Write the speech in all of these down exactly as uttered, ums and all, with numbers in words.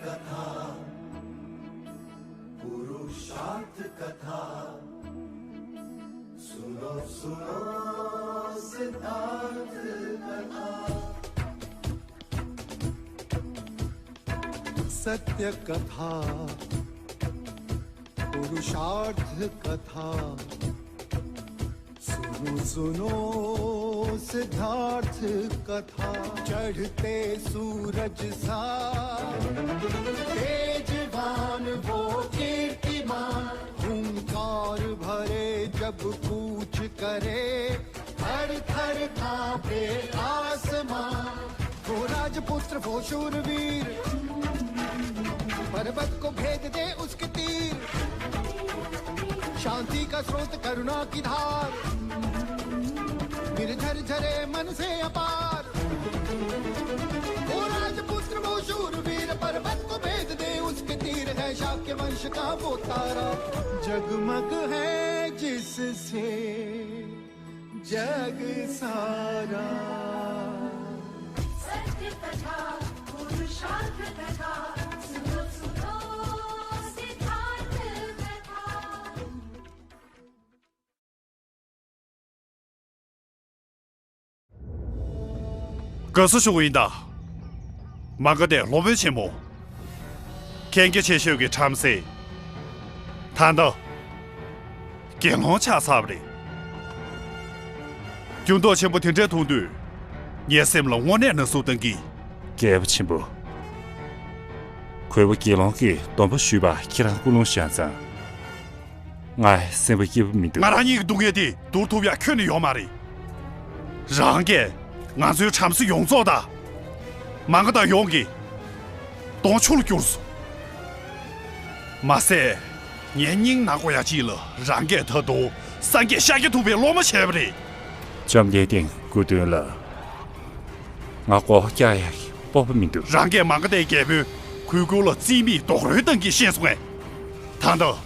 कथा, पुरुषार्थ कथा। सुनो, सुनो सिद्धार्थ कथा। सत्य कथा, पुरुषार्थ कथा। सुनो, सुनो सिद्धार्थ कथा। चढ़ते सूरज सा तेजवान वो कीर्तिमान, हुंकार भरे जब कूच करे, थर थर कांपे आसमां। वो राजपुत्र, वो शूरवीर, पर्वत को भेद दे उसके तीर। शांति का स्रोत, करुणा की धार, निर्झर झरे मन से अपार। वो राजपुत्र, वो शूरवीर, पर्वत को भेद दे उसके तीर। है शाक्य वंश का वो तारा, जगमग है जिससे जग सारा। सत्य कथा, पुरुषार्थ कथा, सुनो, सुनो सिद्धार्थ कथा। དགའ་བསུ་ཞུ་གི་ཡིན་ད། མ་ག་དྷའི་སློབ་དཔོན་ཆེན་མོ། མཁྱེན་རྒྱ་ཆེ་ཤོས་ཀྱི་བྲམ་ཟེ། ད་ལྟ་དགེ་སློང་ཆགས་ཚར་བ་རེད། འགྱུར་ལྡོག་ཆེན་པོ་དེ་འདྲ་མཐོང་དུས། ངའི་སེམས་ལ་དངོས་གནས་ན་ཟུག་བཏང་གི། རྒྱལ་པོ་ཆེན་པོ། གུས་པ་དགེ་སློང་གིས་སྡོམ་པ་ཞུས་པ་ཁྱེད་རང་ཀུན་སློང་བཞག་ཙང་། ངའི་སེམས་པ་སྐྱིད་པོ་མི་འདུག་ང་རང་ཉིད་ཀྱི་སྡུག་བསྔལ་འདི་བསྡུར་ཐུབ་ཡག་ཁྱོན་ནས་ཡོད་མ་རེད། རང་གིས་ང་ཚོའི་བྲམ་ཟེ་ཡོངས་རྫོགས་དང་། མ་ག་དྷ་ཡོངས་ཀྱི་གདོང་ཆུ་ལ་བསྐྱུར་སོང་། མ་ཟད། ངའི་སྙིང་ནག་པོ་ཡ་གཅིག་ལ་རང་གིས་ད་དུང་སངས་རྒྱས་ཤཱཀྱ་ཐུབ་པའི་སློབ་མ་བྱས་པ་རེད། བཅོམ་ལྡན་འདས་སྐུ་མདུན་ལ་ང་མགོ་བོ་བཀྱག་ཡག་གི་སྤོབས་པ་མི་འདུག་རང་གིས་མ་ག་དྷའི་རྒྱལ་པོའི་གོས་སྐུ་ལ་རྩིས་མེད་རྡོག་རོལ་བཏང་གིས་ཤེས་སོང་ངས། ད་ལྟ།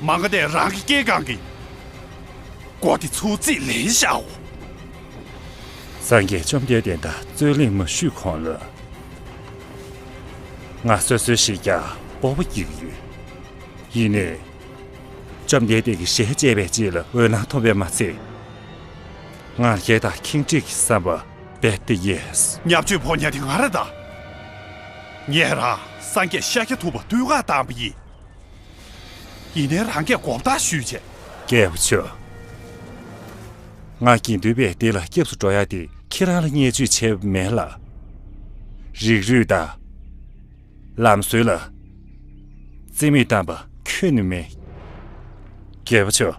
མ་ག་དྷས་རང་གི་སྐེ་རྐང་གི་མགོ་དེ་ཚུར་རྩིས་ལེན་བཞག་འོ། སངས་རྒྱས་བཅོམ་ལྡན་འདས་དང་རྩོད་གླེང་མ་ཞུས་གོང་ལ། ང་སོ་སོའི་གཞིས་ཀྱང་སྤོབས་པ་སྐྱེ་གི་ཡོད། ཡིན་ནའི། བཅོམ་ལྡན་འདས་ཀྱི་ཞལ་མཇལ་བའི་རྗེས་ལ་འོད་སྣང་ཐོབ་པས་མ་ཚད། ང་རྒྱལ་དང་ཁེངས་དྲེགས་ཀྱི་བསམ་པ་རྦད་དེ་ཡལ། བརྙས་བཅོས་ཕོག་མཁན་དེ་ང་རེད་ད། ངས་རང་སངས་རྒྱས་ཤཱཀྱ་ཐུབ་པ་བཏུལ་ག་བཏང་བ་ཡིན། ཡིན་ནའི་རང་གིས་མགོ་བཏགས་ཞུས་བྱས། རྒྱལ་པོ་མཆོག་ང་དགེ་འདུན་པས་འདི་ལ་སྐྱབས་སུ་འགྲོ་ཡ་དེ་ཁྱེད་རང་ལ་བརྙས་བཅོས་བྱས་པ་མེད་ལ། རིགས་རུས་དང་། ལམ་སྲོལ་ལ་རྩིས་མེད་བཏང་པ་ཁྱོན་ནས་མེད། རྒྱལ་པོ་མཆོག་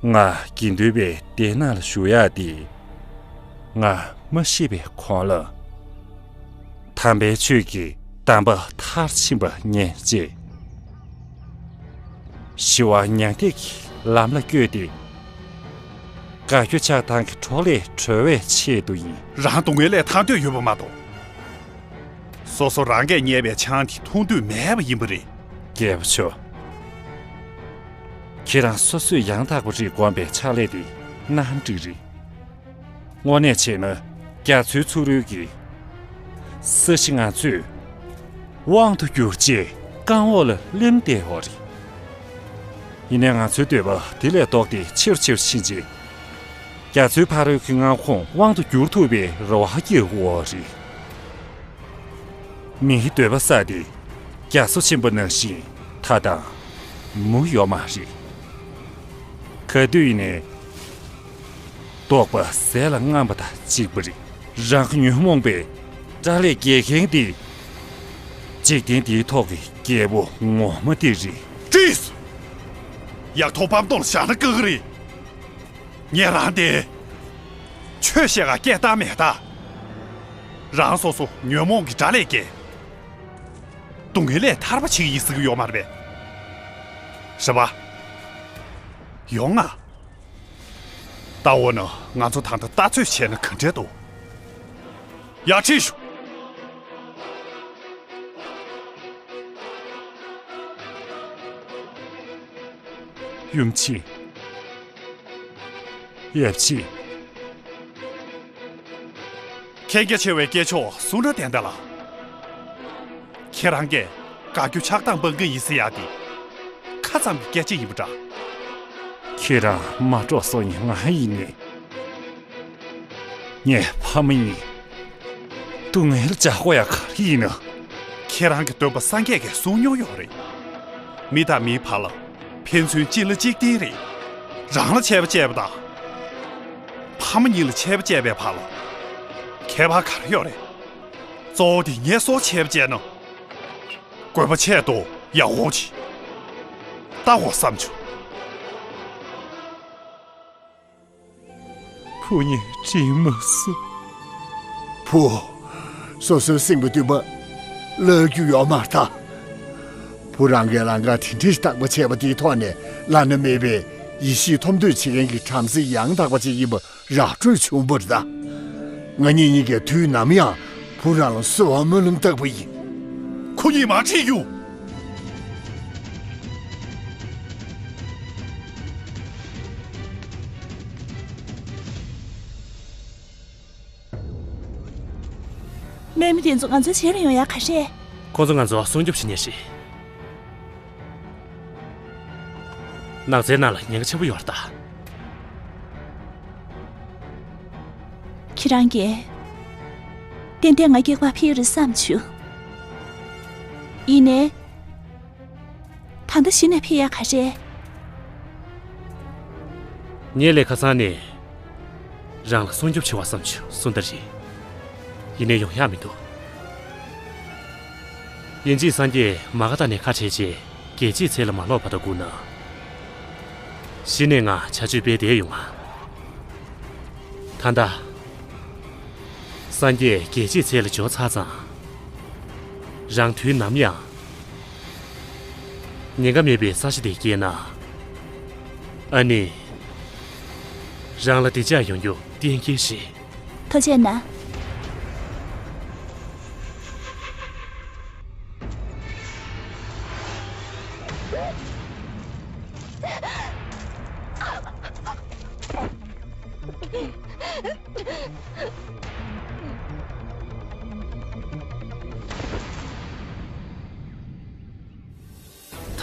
ང་དགེ་འདུན་པའི་སྡེ་ནང་ལ་ཞུགས་ཡག་དེ་ང་མ་ཤི་བའི་གོང་ལ་དམ་པའི་ཆོས་ཀྱི་གདམས་པ་མཐར་ཕྱིན་པ་ཉན་ཅེས། ཞི་བ་མྱང་འདས་ཀྱི་ལམ་ལ་བསྐྱོད་དེ། དགའ་སྐྱོ་ཆགས་སྡང་གི་འཕྲོག་ལས་གྲོལ་བའི་ཆེད་དུ་ཡིན། རང་སྡུག་བསྔལ་ལས་ཐར་འདོད་ཡོད་པ་མ་གཏོགས། སོ་སོ་རང་གིས་བརྙས་པའི་ཆང་དེ་འཐུང་འདོད་མེད་པ་ཡིན་པ་རེད། རྒྱལ་པོ་མཆོག་ཁྱེད་རང་སོ་སོས་ཡང་དག་པ་རིགས་བསྒོམས་པའི་ཕྱག་ལས་དེ་གནའ་འགྲིག་རེད། དངོས་གནས་བྱས་ན་རྒྱ་མཚོའི་ཚུ་རོལ་གྱིས་ས་གཞི་ང་ཚོས་དབང་དུ་བསྒྱུར་རྗེས་རྐང་འོག་ལ་སླེབས་བསྡད་ཡོད་རེད། ཡིན་ནའི་ང་ཚོའི་འདོད་པ་དེ་ལས་ལྡོག་སྟེ་ཆེ་རུ་ཆེ་རུ་ཕྱིན་རྗེས། རྒྱ་མཚོའི་ཕ་རོལ་གྱི་མངའ་ཁོངས་དབང་དུ་བསྒྱུར་ཐུབ་པའི་རེ་བ་སྐྱེ་དགོས་པ་རེད། མིའི་འདོད་པ་བསགས་ཏེ་རྒྱ་མཚོ་ཆེན་པོ་ནང་བཞིན་མཐའ་དང་མུ་ཡོད་མ་རེད། ག་དུས་ཡིན་ནའི་རྟོགས་པ་ཟས་ལ་རྔམ་པ་དང་གཅིག་པ་རེད། རང་གི་ཉོན་མོངས་པའི་དགྲ་ལས་རྒྱལ་མཁན་དེ་འཇིག་རྟེན་འདིའི་ཐོག་གི་རྒྱལ་པོ་ངོ་མ་དེ་རེད། ཀྲིས། ཡག་ཐོག་པམ་ཏོག་ལ་བཞག་ན་དཀའ་གི་རེད། ངས་རང་དེ་ཆོས་བཤད་ག་སྐད་བཏང་མེད་ད། རང་སོ་སོ་ཉོན་མོངས་ཀྱི་དགྲ་ལས་རྒྱལ། སྡུག་བསྔལ་ལས་ཐར་པ་བྱེད་ཀྱི་ཡིན་ཟེར་གྱི་ཡོད་མ་རེད་པས། རེད་པ། ཡོང་ང་། ད་འོ་ན་ང་ཚོ་ད་ལྟ་ལྟ་ཚོད་བྱས་ན་ག་འདྲས་འདུག་ཡར་ཁྲིད་ཤོག་ཡུམ་ཆེ། ཡབ་ཆེ། མཁྱེན་རྒྱ་ཆེ་བའི་སྐྱེས་མཆོག་གསུང་སྒྲ་དན་ད་ལ། ཁྱེད་རང་གིས་དགའ་སྐྱོ་ཆགས་སྡང་སྤང་གི་ཡིན་ཟེར་ཡག་དེ། ཁ་ཙམ་གྱི་སྐད་ཆ་ཡིན་པ་འདྲ། ཁྱེད་རང་མ་འགྲོ་སོང་ཡིན་ང་ཡིན་ནི། ངའི་ཕ་མ་གཉིས་སྡུག་བསྔལ་རྒྱག་དགོས་ཡག་ག་རེ་ཡིན་ན། ཁྱེད་རང་གི་འདོད་པ་སངས་རྒྱས་ཀྱིས་གསུངས་མྱོང་ཡོད་རེད། མི་དང་མིའི་བར་ལ་ཕན་ཚུན་གཅིག་ལ་གཅིག་བརྟེན་རེད། རང་ལ་ཆད་པ་བཅད་པ་དང་། ཕ་མ་གཉིས་ལ་ཆད་པ་བཅད་པའི་བར་ལ་ཁྱད་པར་ག་རེ་ཡོད་རེད། གཙོ་བོ་དེ་ངས་སོགས་ཆད་པ་བཅད་ན། དགོས་པ་ཆེད་དུ་ཡག་འོང་ཅི། ལྟ་འོ་བསམ་བྱུང་། བུ་ངས་དྲན་མ་སོང་། བུ། སོ་སོའི་སེམས་ཀྱི་འདུན་པ་བརླག་རྒྱུ་ཡོད་མ་རེད་ད། བུ་རང་གིས་ལམ་ཁ་དེ་འདྲའི་བརྟག་པ་བྱས་པ་དེའི་ཐོག་ནས་བླ་ན་མེད་པའི་ཡེ་ཤེས་ཐོབ་འདོད་བྱེད་མཁན་གྱི་བྲམ་ཟེ་ཡང་དག་པ་ཅིག་ཡིན་པ་ར་སྤྲོད་བྱུང་བ་རེད་ད། ང་གཉིས་གཉིས་ཀས་དུས་ནམ་ཡང་བུ་རང་ལ་གསོལ་བ་སྨོན་ལམ་བཏབ་པ་ཡིན། ཁོ་གཉིས་མར་ཁྲིད་རྒྱུ། དམག་མི་དེ་ཚོ་ང་ཚོའི་རྗེས་ལ་ཡོང་ཡག་ག་རེ་རེད། ཁོ་ཚོ་ང་ཚོ་སྲུང་སྐྱོབ་བྱེད་མཁན་རེད། ནགས་ཚལ་ནང་ལ་ཉེན་ཁ་ཆེན་པོ་ཡོད་རེད་ད། ཁྱེད་རང་གིས་ཏན་ཏན་ང་སྐྱེལ་བར་ཕེབས་རེད་བསམ་བྱུང་། ཡིན་ནའི། ད་ལྟ་གཞི་ནས་ཕེབས་ཡག་ག་རེ་རེད། ངས་ལས་ཁ་སང་ནས་རང་ལ་སྲུང་སྐྱོབ་བྱེད་པ་བསམ་བྱུང་སུ་འདྲ་རེད། ཡིན་ནའི་ཡོང་ཡག་མི་འདུག་ཡིན་གཅིག་སངས་རྒྱས་མ་ག་དྷ་ནས་ཁ་བྲལ་རྗེས་རྒྱལ་གཅེས་ཚལ་ལ་མ་ལོག་བར་དུ་སྒུག་ན། གཞི་ནས་ང་བྱ་སྤྱོད་སྤེལ་བསྡད་ཡོང་ང་། ད་ལྟ། སངས་རྒྱས་རྒྱལ་གཅེས་ཚལ་ལ་འབྱོར་ཚར་ཙང་། རང་དུས་ནམ་ཡང་། ཉེན་ཁ་མེད་པའི་ས་ཆ་དེ་སྐྱེལ་ན། ཨ་ནི། རང་ལ་བདེ་འཇགས་ཡོང་རྒྱུ་གཏན་འཁེལ་རེད། ཐུགས་རྗེ་གནང་།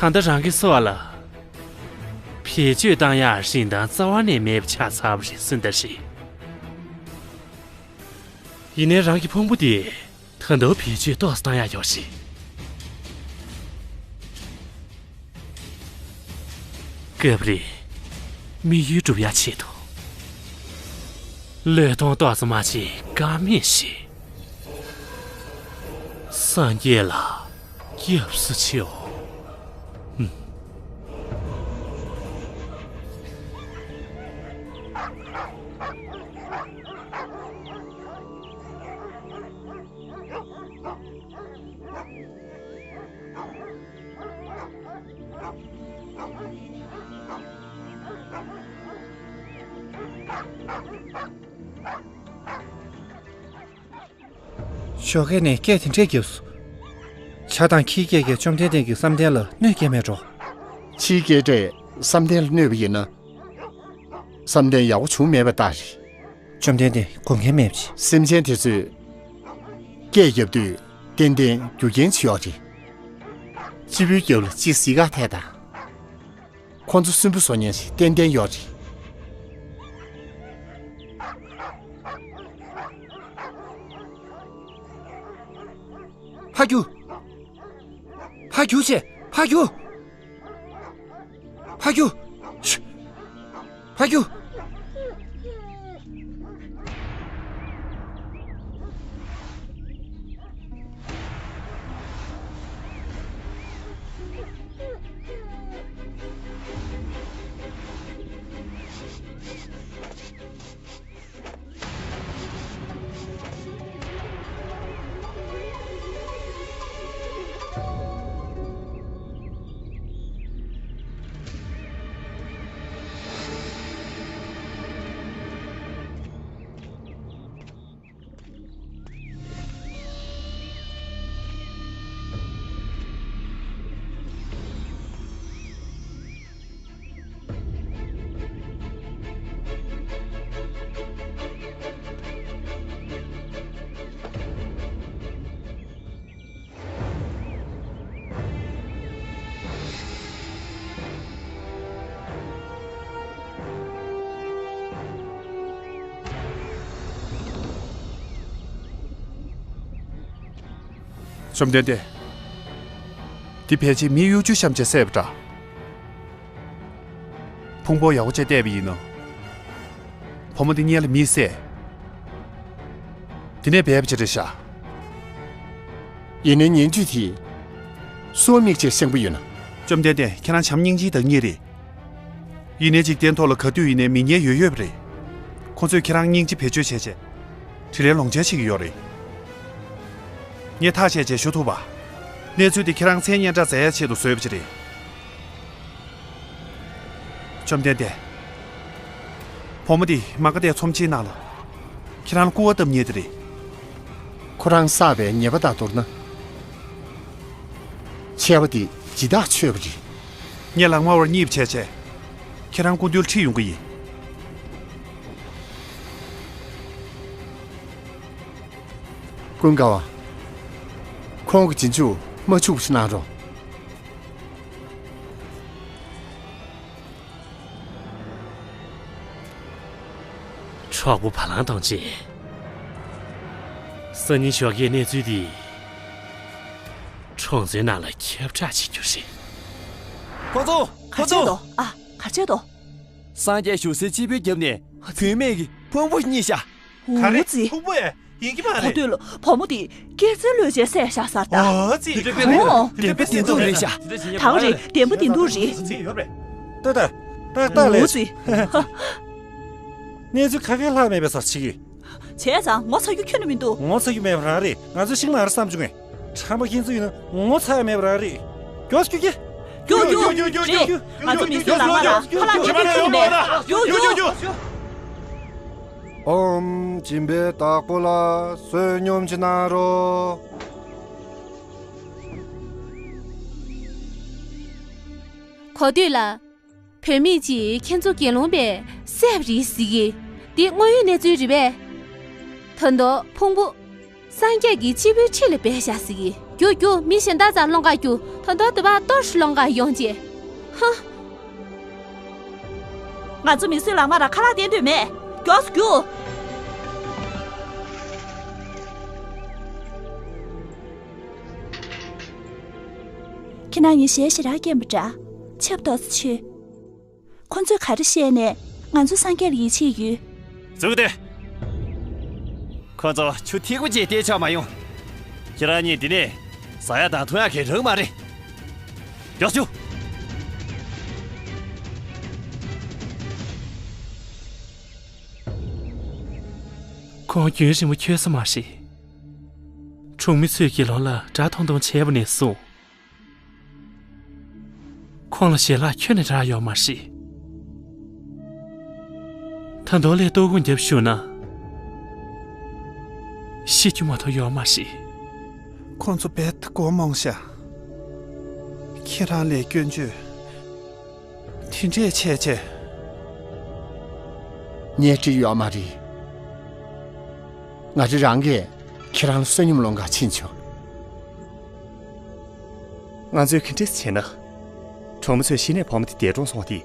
ད་ལྟ་རང་གི་སྲོག་ལ་བེད་སྤྱོད་བཏང་ཡག་རིན་ཐང་རྩ་བ་ནས་མེད་པ་ཆགས་ཚར་བ་རེད་ཟེར་འདི་རེད། ཡིན་ནའི་རང་གི་ཕུང་པོ་དེ་ད་དུང་བེད་སྤྱོད་ཏོག་ཙམ་བཏང་ཡག་ཡོད་རེད། སྐབས་རེ་དམིགས་ཡུལ་སྒྲུབ་ཡག་ཆེད་དུ་བློས་གཏོང་ཏོག་ཙམ་མ་བྱེད་ཀ་མེད་ཞིག་སངས་རྒྱས་ལ་སྐྱབས་སུ་མཆིའོ། ཧུམ། ཞོགས་ཀས་ནས་སྐད་དེ་འདྲས་བརྒྱབ་སོང་། བྱ་དང་ཁྱིའི་སྐད་ཀྱིས་བཅོམ་ལྡན་འདས་ཀྱི་བསམ་གཏན་ལ་གནོད་སྐྱེལ་མེད་འགྲོ། ཕྱིའི་སྐད་སྒྲས་བསམ་གཏན་ལ་གནོད་པ་ཡིན་ན། བསམ་གཏན་ཡག་པོ་བྱུང་མེད་པའི་རྟགས་རེད། བཅོམ་ལྡན་འདས་སྒོམ་མཁན་མེད་པ་ཅིག་སེམས་ཅན་དེ་ཚོས་སྐད་བརྒྱབ་དུས་ཏན་ཏན་རྒྱུ་རྐྱེན་ཅིག་ཡོད་རེད། སྤྱི་བོའི་རྒྱབ་ལ་གཅིག་བཟི་ག་ཐད་དང་། ཁོ་ཚོ་སུན་པོ་བཟོ་མཁན་ཞིག་ཏན་ཏན་ཡོད་རེད། ཕར་རྒྱུག་ཕར་རྒྱུག་བྱས། ཕར་རྒྱུག་ཕར་རྒྱུག་ཕར་རྒྱུག་བཅོམ་ལྡན་འདས། འདི་ཕལ་ཆེར་མིའི་གཡོ་སྒྱུ་བཤམས་བྱས་བསད་པ་འདྲ། ཕུང་པོ་ཡག་པོ་བྱས་བལྟས་པ་ཡིན་ན། བུ་མོ་འདི་སྔོན་ལ་མིས་བསད། དེ་ནས་སྦས་པ་ཅིག་རེད་ཤག། ཡིན་ནའི་ཉེན་བཅུད་དེ་སུའི་མིག་ཆེས་ཤེས་པོ་ཡོད་ན། བཅོམ་ལྡན་འདས། ཁྱེད་རང་བྱམས་སྙིང་རྗེའི་བདག་ཉིད་རེད། ཡིན་ནའི་འཇིག་རྟེན་ཐོག་ལ་ག་དུས་ཡིན་ནའི་མི་ངན་ཡོད་ཡོད་པ་རེད། ཁོ་ཚོས་ཁྱེད་རང་སྙིང་རྗེ་བེད་སྤྱོད་བྱས་བྱས། དྲིན་ལན་ལོག་འཇལ་བྱེད་ཀྱི་ཡོད་རེད། ངས་ཐག་བཅད་བྱས་ཞུ་ཐུབ་པ། གནས་ཚུལ་འདི་ཁྱེད་རང་མཚན་སྙན་གྲགས་མཛད་ཡ་ཆེད་དུ་བཟོས་པ་ཅིག་རེད། བཅོམ་ལྡན་འདས། བུ་མོ་འདི་མ་ག་དྷའི་ཚོམས་ཆེན་ནང་ལ། ཁྱེད་རང་ལ་སྐུར་བ་བཏབ་མཁན་དེ་རེད། ཁོ་རང་བསགས་པའི་ཉེས་པ་དང་བསྡུར་ན། ཆད་པ་འདི་ཇི་ལྟར་ཆོད་པ་རེད། ངས་ལག་དམར་བ་གཉིས་བྱས་བྱས། ཁྱེད་རང་སྐུ་མདུན་ཁྲིད་ཡོང་གི་ཡིན། ཀུན་དགའ་བ། ཁོང་གི་རྗེས་འཇུག་མ་འཆུག་པ་ཞིག་གནང་རོགས། གྲོགས་པོ་བ་ལང་གཏོང་ཅིང་། སང་ཉིན་ཞོགས་ཀས་གནས་ཚུལ་འདི་གྲོང་ཚོའི་ནང་ལ་ཁྱབ་བསྒྲགས་བྱེད་རྒྱུ་རེད། ཁོ་ཚོ། ག་ཁོ་བྱེད་ཚོ། དོ། ཨ། ག་བྱེད་དོ། སངས་རྒྱས་བཞུགས་སའི་སྤྱིལ་བུའི་རྒྱབ་ནས་བུད་མེད་ཀྱི་ཕུང་པོ་རྙེད་ཤག། ག་རེ། འོ་ཙི། ཕུང་པོ་ཡིན་གྱི་མ་གོ་རེད། དུས་ལ་བུ་མོ་དེ་སྐེ་ཚེ་ལོས་བྱས་བསད་བཞག་ཟེར་ད། འོ་ཙི། འོ། བདེན་པ་བདེན་ཐུག་རེད་ཤག། ད་ག་རེད། བདེན་པ་བདེན་ཐུག་རེད། ད་ད། ད་ད་ལས། འོ་ཙི། གནས་ཚུལ་ག་གེ་ལྷག་མེད་པའི་ཟ་ཞིག་གིས། བྱས་ཙང་ངོ་ཚ་རྒྱུ་ཁྱོན་ནས་མི་འདུག། ངོ་ཚ་རྒྱུ་མེད་པ་རང་རེད། ང་ཚོ་ཤིང་མ་རེད་བསམ་བྱུང་ངས། ཁྲམ་པ་ཁྱེད་ཚོ་ཡིན་ན་ངོ་ཚ་ཡ་མེད་པ་རང་རེད། མགྱོགས་སུ་རྒྱུགས་ཀྱི། རྒྱུགས་རྒྱུགས་རྒྱུགས་རྒྱུགས། ང་ཚོ་མི་གསོད་ལག་དམར་ལ་ཁ་ལག་སྟེར་རྒྱུ་ཁྱོན་ནས་མེད། རྒྱུགས་རྒྱུགས། ཨོམ། སྦྱིན་པའི་བདག་པོ་ལ་བསོད་སྙོམས་ཅིག་གནང་རོགས། གོ་དུས་ལ། བུད་མེད་ཅིག་ཁྱེད་ཚོ་དགེ་སློང་པས་བསད་པ་རེད་ཟེར་གི། འདི་དངོས་ཡོད་གནས་ཚུལ་རེད་པས། ད་དུང་ཕུང་པོ། སངས་རྒྱས་ཀྱི་སྤྱིལ་བུའི་འཁྲིས་ལ་སྦས་བཞག་ཟེར་གི། རྒྱུགས་རྒྱུགས། མི་གཞན་དག་ཚང་སློང་ག་རྒྱུགས། ད་དུང་འདི་པར་གཏོར་ཞིག་སློང་ག་ཡོང་བྱས། ཧ། ང་ཚོ་མི་གསོད་ལག་དམར་ལ་ཁ་ལག་སྟེར་འདོད་མེད། མགྱོགས་སུ་རྒྱུགས། ཁྱེད་རང་ཉིད་ཞལ་ཞེ་དྲག་སྐྱེན་པ་འདྲ། ཆབ་ཏོག་ཙམ་མཆོད། ཁོ་ཚོས་ག་རེ་བཤད་ནས་ང་ཚོ་སངས་རྒྱས་ལ་ཡིད་ཆེས་ཡོད། ཟུག་སྟེ། ཁོ་ཚོ་ཆུ་ཐིགས་པ་ཅིག་སྟེར་ཆོག་མ་ཡོང་། ཁྱེད་རང་གཉིས་འདི་ནས་ཟ་ཡ་དང་འཐུང་ཡ་གང་ཡང་རག་མ་རེད། མགྱོགས་བྱུང་། ཁོང་རྒྱུན་རིང་པོ་འཁྱོལ་ས་མ་རེད། གྲོང་མི་ཚོས་དགེ་སློང་ལ་དགྲ་མཐོང་མཐོང་བྱས་པ་ནས་བཟུང་། ཁོང་ལ་ཞལ་ལག་ཁྱོན་ནས་རག་ཡོད་མ་རེད། ད་དུང་ལས་ལྟོ་དགོང་བརྒྱབ་བཞུགས་ན། ཤི་རྒྱུ་མ་གཏོགས་ཡོད་མ་རེད། ཁོང་ཚོ་རྦད་དེ་མགོ་རྨོངས་ཤག། ཁྱེད་རང་ལས་སྐྱོན་བརྗོད། དེ་འདྲས་བྱས་བྱས། ངས་བྲིས་ཡོད་མ་རེད། ང་རི་རང་གིས་ཁྱེད་རང་ལ་བསོད་སྙོམས་སློང་ག་ཕྱིན་ཆོག། ང་ཚོས་ག་འདྲས་བྱས་ན། གྲོང་མི་ཚོས་གཞི་ནས་བུ་མོ་དེ་འདས་གྲོངས་སོང་བ་དེ།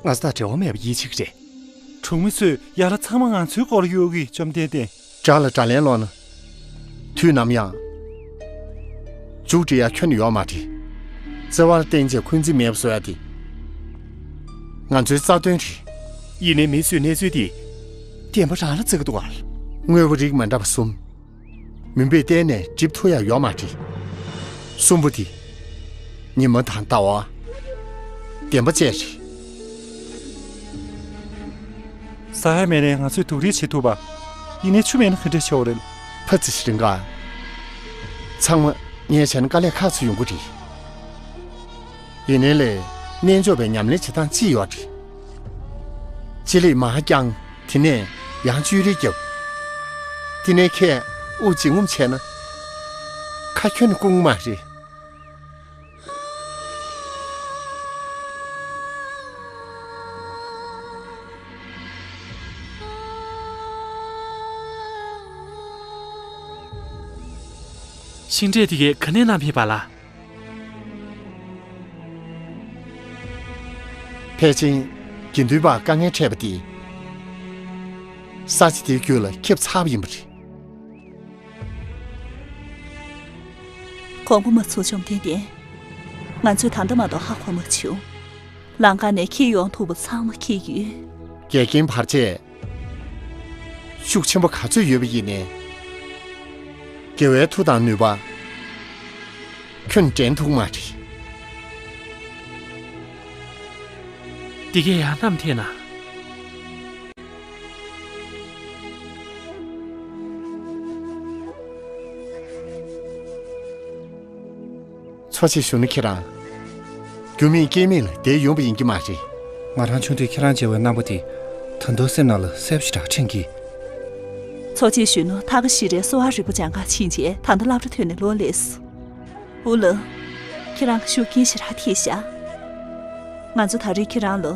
ང་ཚོ་དང་འབྲེལ་བ་མེད་པ་ཡིད་ཆེས་ཀྱི་རེད། གྲོང་མི་ཚོས་ཡ་ལ་ཚང་མ་ང་ཚོའི་སྐོར་ལ་གཡོལ་གི། བཅོམ་ལྡན་འདས། དགྲ་ལ་དགྲ་ལན་སློག་ན། དུས་ནམ་ཡང་། མཇུག་སྒྲིལ་ཡ་ཁྱོན་ནས་ཡོད་མ་རེད། བརྩེ་བ་ལ་བརྟེན་བྱས་འཁོན་འཛིན་མེད་པ་བཟོ་ཡ་དེ། ང་ཚོའི་རྩ་དོན་རེད། ཡིན་ནའི་མི་གསོད་གནས་ཚུལ་དེ། བདེན་པ་རང་ལ་བརྩི་གི་འདུག་ག། དངོས་པོ་རིགས་མ་འདྲ་བ་གསུམ། མུན་པས་གཏན་ནས་སྒྲིབ་ཐུབ་ཡ་ཡོད་མ་རེད། གསུམ་པོ་དེ། ཉི་མ་དང་ཟླ་བ། བདེན་པ་བཅས་རེད། ཟ་ཡ་མེད་ནའི་ང་ཚོས་སྡུག་རུས་བྱེད་ཐུབ་པ། ཡིན་ནའི་ཆུ་མེད་ན་ག་འདྲས་བྱེད་དགོས་རེད། ཕ་ཙི་ཞི་རིང་ག། ཚང་མ་ངས་བྱས་ན་དཀའ་ལས་ཁག་ཚོ་ཡོང་གི་རེད། ཡིན་ནའི་ལས་རྣལ་འབྱོར་པའི་ཉམས་ལེན་བྱེད་སྟངས་གཅིག་ཡོད་རེད། ཕྱི་ལས་མར་བརྐྱང་། དེ་ནས་ཡང་བཅོས་རིས་བརྒྱབ། དེ་ནས་ཁས་དབུགས་འབྱིན་རྔུབ་བྱས་ན། ཁ་ཁྱོན་ནས་སྐུང་མ་རེད། ཤིང་འབྲས་དེ་གས་ག་ནས་བསྣམས་ཡིན་པ་ལ། ཕལ་ཆེར་དགེ་འདུན་པར་དཀའ་ངལ་འཕྲད་པ་དེ། ས་ཆ་དེའི་རྒྱུད་ལ་ཁྱབ་ཚར་བ་ཡིན་པ་རེད། དགོངས་པ་མ་ཚོམ། བཅོམ་ལྡན་འདས། ང་ཚོས་ད་ལྟ་མ་གཏོགས་ཧ་གོ་མ་བྱུང་། ལམ་ཁ་ནས་འཁྱེར་ཡོང་ཐུབ་པ་ཚང་མ་འཁྱེར་ཡོད། འགལ་རྐྱེན་བར་ཆད་ཤུགས་ཆེན་པོ་ག་ཚོད་ཡོད་པ་ཡིན་ནའི། རྒྱལ་བའི་མཐུ་དང་ནུས་པ་ཁྱོན་འགྲན་ཐུབ་མ་རེད། འདི་གས་ཡང་གནམ་ཐེ་ན། འཚོ་བྱེད་གཞོན་ནུ་ཁྱེད་རང་། རྒྱུ་མེད་རྐྱེན་མེད་ལ་བསྡད་ཡོང་པ་ཡིན་གྱི་མ་རེད། ང་རང་ཆུང་དུས་ཁྱེད་རང་མཇལ་བའི་རྣམ་པ་དེ་ད་དུང་སེམས་ནང་ལ་གསལ་པོ་ཞེ་དྲག་དྲན་གྱི། འཚོ་བྱེད་གཞོན་ནུ་ཐ་ག་ཤི་རའི་གསོ་བ་རིག་པ་སྦྱང་གར་ཕྱིན་རྗེས་ད་ལྟ་སློབ་གྲྭ་ཐོན་ནས་ལོ་ལས་སོང་། ཨུ་ལགས། ཁྱེད་རང་གི་ཤུགས་རྐྱེན་ཞེ་དྲག་ཐེབས་ཤག་ང་ཚོ་ད་རེས་ཁྱེད་རང་ལ་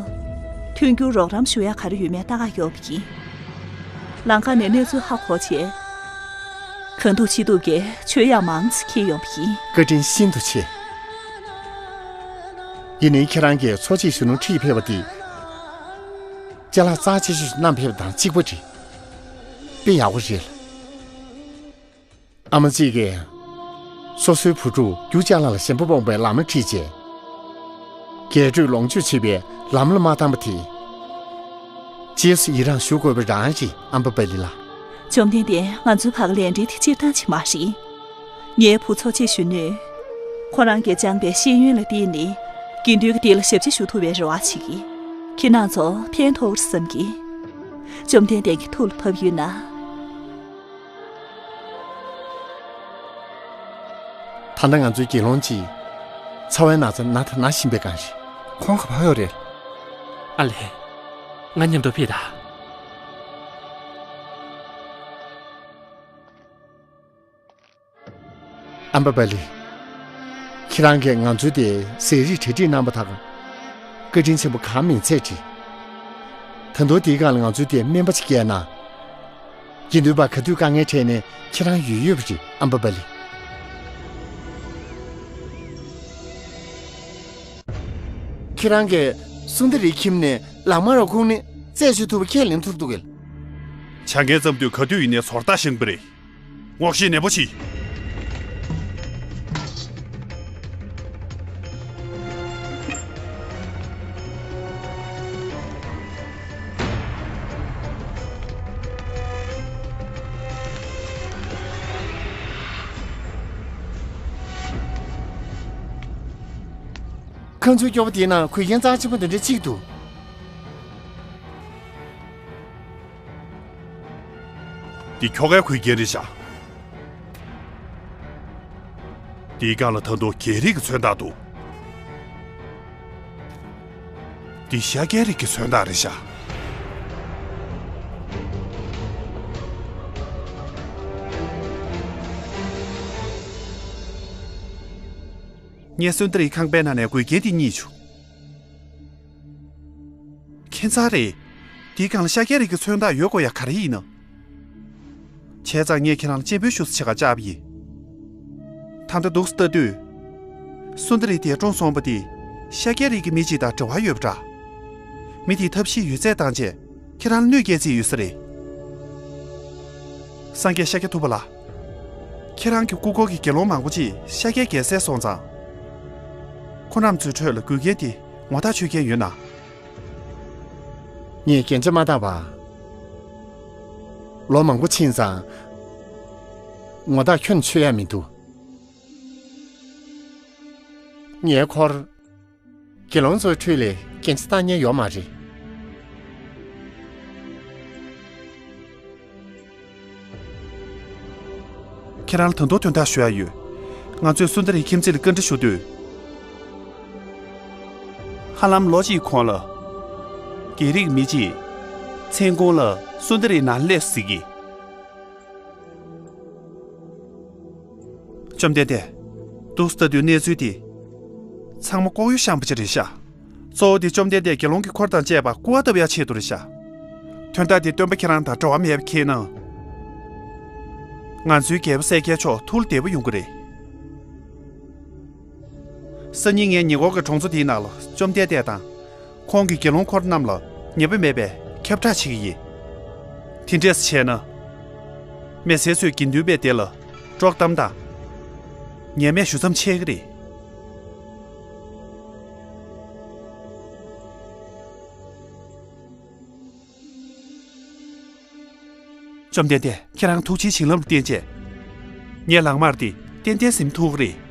མཐུན་འགྱུར་རོགས་རམ་ཞུ་ཡག་ག་རེ་ཡོད་མེད་ལྟ་ག་ཡོང་བ་ཡིན། ལམ་ཁ་ནས་གནས་ཚུལ་ཧ་གོ་བྱས། གང་ཐུབ་ཅི་ཐུབ་ཀྱིས་ཆོས་ཡག་མང་ཙམ་འཁྱེར་ཡོང་བ་ཡིན། བཀའ་དྲིན་ཤིན་ཏུ་ཆེ། ཡིན་ནའི་ཁྱེད་རང་གིས་འཚོ་བྱེད་གཞོན་ནུ་ཁྲིད་ཕེབས་པ་འདི། ཅ་ལག་རྩ་ཆེ་ཤོས་བསྣམས་ཕེབས་པ་དང་གཅིག་པ་རེད། དཔེ་ཡག་པོ་རེད། ཨ་མ་གཅིག་གིས་སོ་སོའི་བུ་ཕྲུག་རྒྱུ་ཅ་ལག་ལ་ཞེན་པ་སྤོང་པའི་ལམ་ལ་ཁྲིད་བྱས། རྒྱས་སྤྲོས་ལོངས་སྤྱོད་བྱེད་པའི་ལམ་ལ་མ་བཏང་པ་དེ། རྗེས་སུ་ཡི་རང་ཞུ་དགོས་པ་རང་རེད། ཨམ་བ་པ་ལི་ལགས། བཅོམ་ལྡན་འདས། ང་ཚོའི་བར་གྱི་ལས་འབྲེལ་དེ་སྤྱིར་བཏང་ཅིག་མ་རེད། ངའི་བུ་འཚོ་བྱེད་གཞོན་ནུས། ཁོ་རང་གིས་སྦྱངས་པའི་ཤེས་ཡོན་ལ་བརྟེན་ནས་དགེ་འདུན་གྱི་སྡེ་ལ་ཞབས་ཕྱི་ཞུ་ཐུབ་པའི་རེ་བ་བྱེད་ཀྱི། ཁྱེད་རང་ཚོ་ཕན་ཐོགས་བསམ་གྱི། བཅོམ་ལྡན་འདས་ཀྱི་ཐུགས་ལ་བབས་ཡོད་ན། ད་ལྟ་ང་ཚོའི་དགེ་སློང་གཅིག་ཚ་བའི་ན་ཚ་ན་ད་ན་བཞིན་པའི་སྒང་རེད། ཁོང་ག་པར་ཡོད་རེད། ཨ་ལས། ང་མཉམ་དུ་ཕེབས་དང་། ཨམ་བ་པ་ལི། ཁྱེད་རང་གིས་ང་ཚོའི་དེ་ཟས་རིགས་གྲ་སྒྲིག་གནང་བ་དག་བཀའ་དྲིན་ཆེན་པོ་གང་མིན་ཚད་བྲིས། ད་དུང་དེའི་སྒང་ལ་ང་ཚོའི་དེ་སྨན་པ་ཅིག་བསྐྱལ་ན། དགེ་འདུན་པ་ག་དུས་དཀའ་ངལ་འཕྲད་ནས་ཁྱེད་རང་ཡོད་ཡོད་པ་རེད། ཨམ་བ་པ་ལི། ཁྱེད་རང་གིས་སུན་དར་རིའི་ཁྱིམ་ནས་ལག་དམར་བ་ཁུར་ནས་རྩད་གཅོད་ཐུབ་པ་ཁས་ལེན་ཐུབ་འདུག་གས། བྱ་ངན་བརྩམས་དུས་ག་དུས་ཡིན་ནའི་ཚོར་ལྟ་ཤེས་པ་རེད། སྔོག་བཤེར་ནན་པོ་གྱིས། ཁོ་ཚོའི་སྐྱོ་པོ་དེའི་ནང་གོས་རྒྱན་རྩ་ཆེན་པོ་འདི་འདྲ་གཅིག་འདུག་འདི་ཁྱོ་གའི་གོས་རྒྱན་རེད་ཤག་འདིའི་སྒང་ལ་ད་དུང་རྒྱལ་རིགས་ཀྱི་མཚོན་རྟགས་འདུག་འདི་ཤཱཀྱའི་རིགས་ཀྱི་མཚོན་རྟགས་རེད་ཤག་ངས་སུན་དར་རིའི་ཁང་པའི་ནང་ནས་གོས་རྒྱན་འདི་རྙེད་བྱུང་། ཁྱད་མཚར་རེད། འདིའི་སྒང་ལ་ཤཱཀྱའི་རིགས་ཀྱི་མཚོན་རྟགས་ཡོད་དགོས་ཡ་ག་རེ་ཡིན་ནམ། བྱས་ཙང་ངས་ཁྱེད་རང་ལ་སྤྱན་འབུལ་ཞུ་ས་ཆེད་ཀྱི་བཅར་བ་ཡིན། ད་ལྟ་འདུག་སེ་ལྟ་དུས། སུན་དར་རི་དེ་གྲོངས་སོང་བ་དེ་ཤཱཀྱའི་རིགས་ཀྱི་མི་གཅིག་དང་འབྲེལ་བ་ཡོད་པ་འདྲ། མི་དེས་ཐབས་ཤེས་ཡོད་ཚད་བཏང་བྱས་ཁྱེད་རང་ལ་གནོད་སྐྱེལ་རྩིས་ཡོད་ས་རེད། སངས་རྒྱས་ཤཱཀྱ་ཐུབ་པ་ལགས། ཁྱེད་རང་གི་སྐུ་འཁོར་གྱི་དགེ་སློང་མང་པོ་ཅིག་ཤཱཀྱའི་རྒྱལ་སྲས་སོང་ཙང་། ཁོང་རྣམ་ཚོའི་ཁྲོད་ལ་གོས་རྒྱན་དེ་ངོ་ཐག་ཆོད་མཁན་ཡོད་ན། ངས་རྒྱན་ཆ་མ་བཏགས་པ། ལོ་མང་པོ་ཕྱིན་ཙང་། ངོ་ཐག་ཁྱོན་ཆོད་ཡ་མི་འདུག་ངའི་འཁོར། དགེ་སློང་ཚོའི་ཁྲོད་ལས་རྒྱན་ཆ་བཏགས་མཁན་ཡོད་མ་རེད། ཁྱེད་རང་ལ་ད་དུང་དོན་དག་ཞུ་ཡ་ཡོད། ང་ཚོས་སུན་དར་རིའི་ཁྱིམ་མཚེས་ལ་བཀའ་འདྲི་ཞུ་དུས། ཧ་ལམ་ལོ་གཅིག་གོང་ལ། རྒྱལ་རིགས་མི་གཅིག་མཚན་གུང་ལ་སུན་དར་རིའི་ནང་སླེབས་ཟེར་གི། བཅོམ་ལྡན་འདས། འདུག་སེ་ལྟ་དུས་གནས་ཚུལ་འདི། ཚང་མ་ལྐོག་གཡོ་བཤམས་པ་ཅིག་རེད་ཤག་གཙོ་བོ་དེ་བཅོམ་ལྡན་འདས་དགེ་སློང་གི་འཁོར་དང་བཅས་པ་སྐུར་བ་བཏབ་ཡག་ཆེད་དུ་རེད་ཤག་དོན་དག་འདི་སྟོན་པ་ཁྱེད་རང་དང་འབྲེལ་བ་མེད་པ་མཁྱེན་ན། ང་ཚོའི་རྒྱལ་པོ་གསལ་རྒྱལ་མཆོག་ཐུགས་ལ་བདེ་པོ་ཡོང་གི་རེད། སང་ཉིན་ངས་ཉེ་འཁོར་གྱི་གྲོང་ཚོ་དེའི་ནང་ལ་བཅོམ་ལྡན་འདས་དང་། ཁོང་གི་དགེ་སློང་འཁོར་རྣམས་ལ་ཉེས་པ་མེད་པའི་ཁྱབ་བསྒྲགས་བྱེད་ཀྱི་ཡིན། དེ་འདྲས་བྱས་ན། མི་སེར་ཚོས་དགེ་འདུན་པའི་སྡེ་ལ་དཀྲོག་གཏམ་དང་། ངས་སྨན་ཞུ་མཚམས་ཆད་ཀྱི་རེད། བཅོམ་ལྡན་འདས། ཁྱེད་རང་ཐུགས་རྗེའི་བྱིན་རླབས་ལ་བརྟེན་བྱས། ངའི་ལག་དམར་འདི་ཏན་ཏན་ཟིན་ཐུབ་ཀྱི་རེད།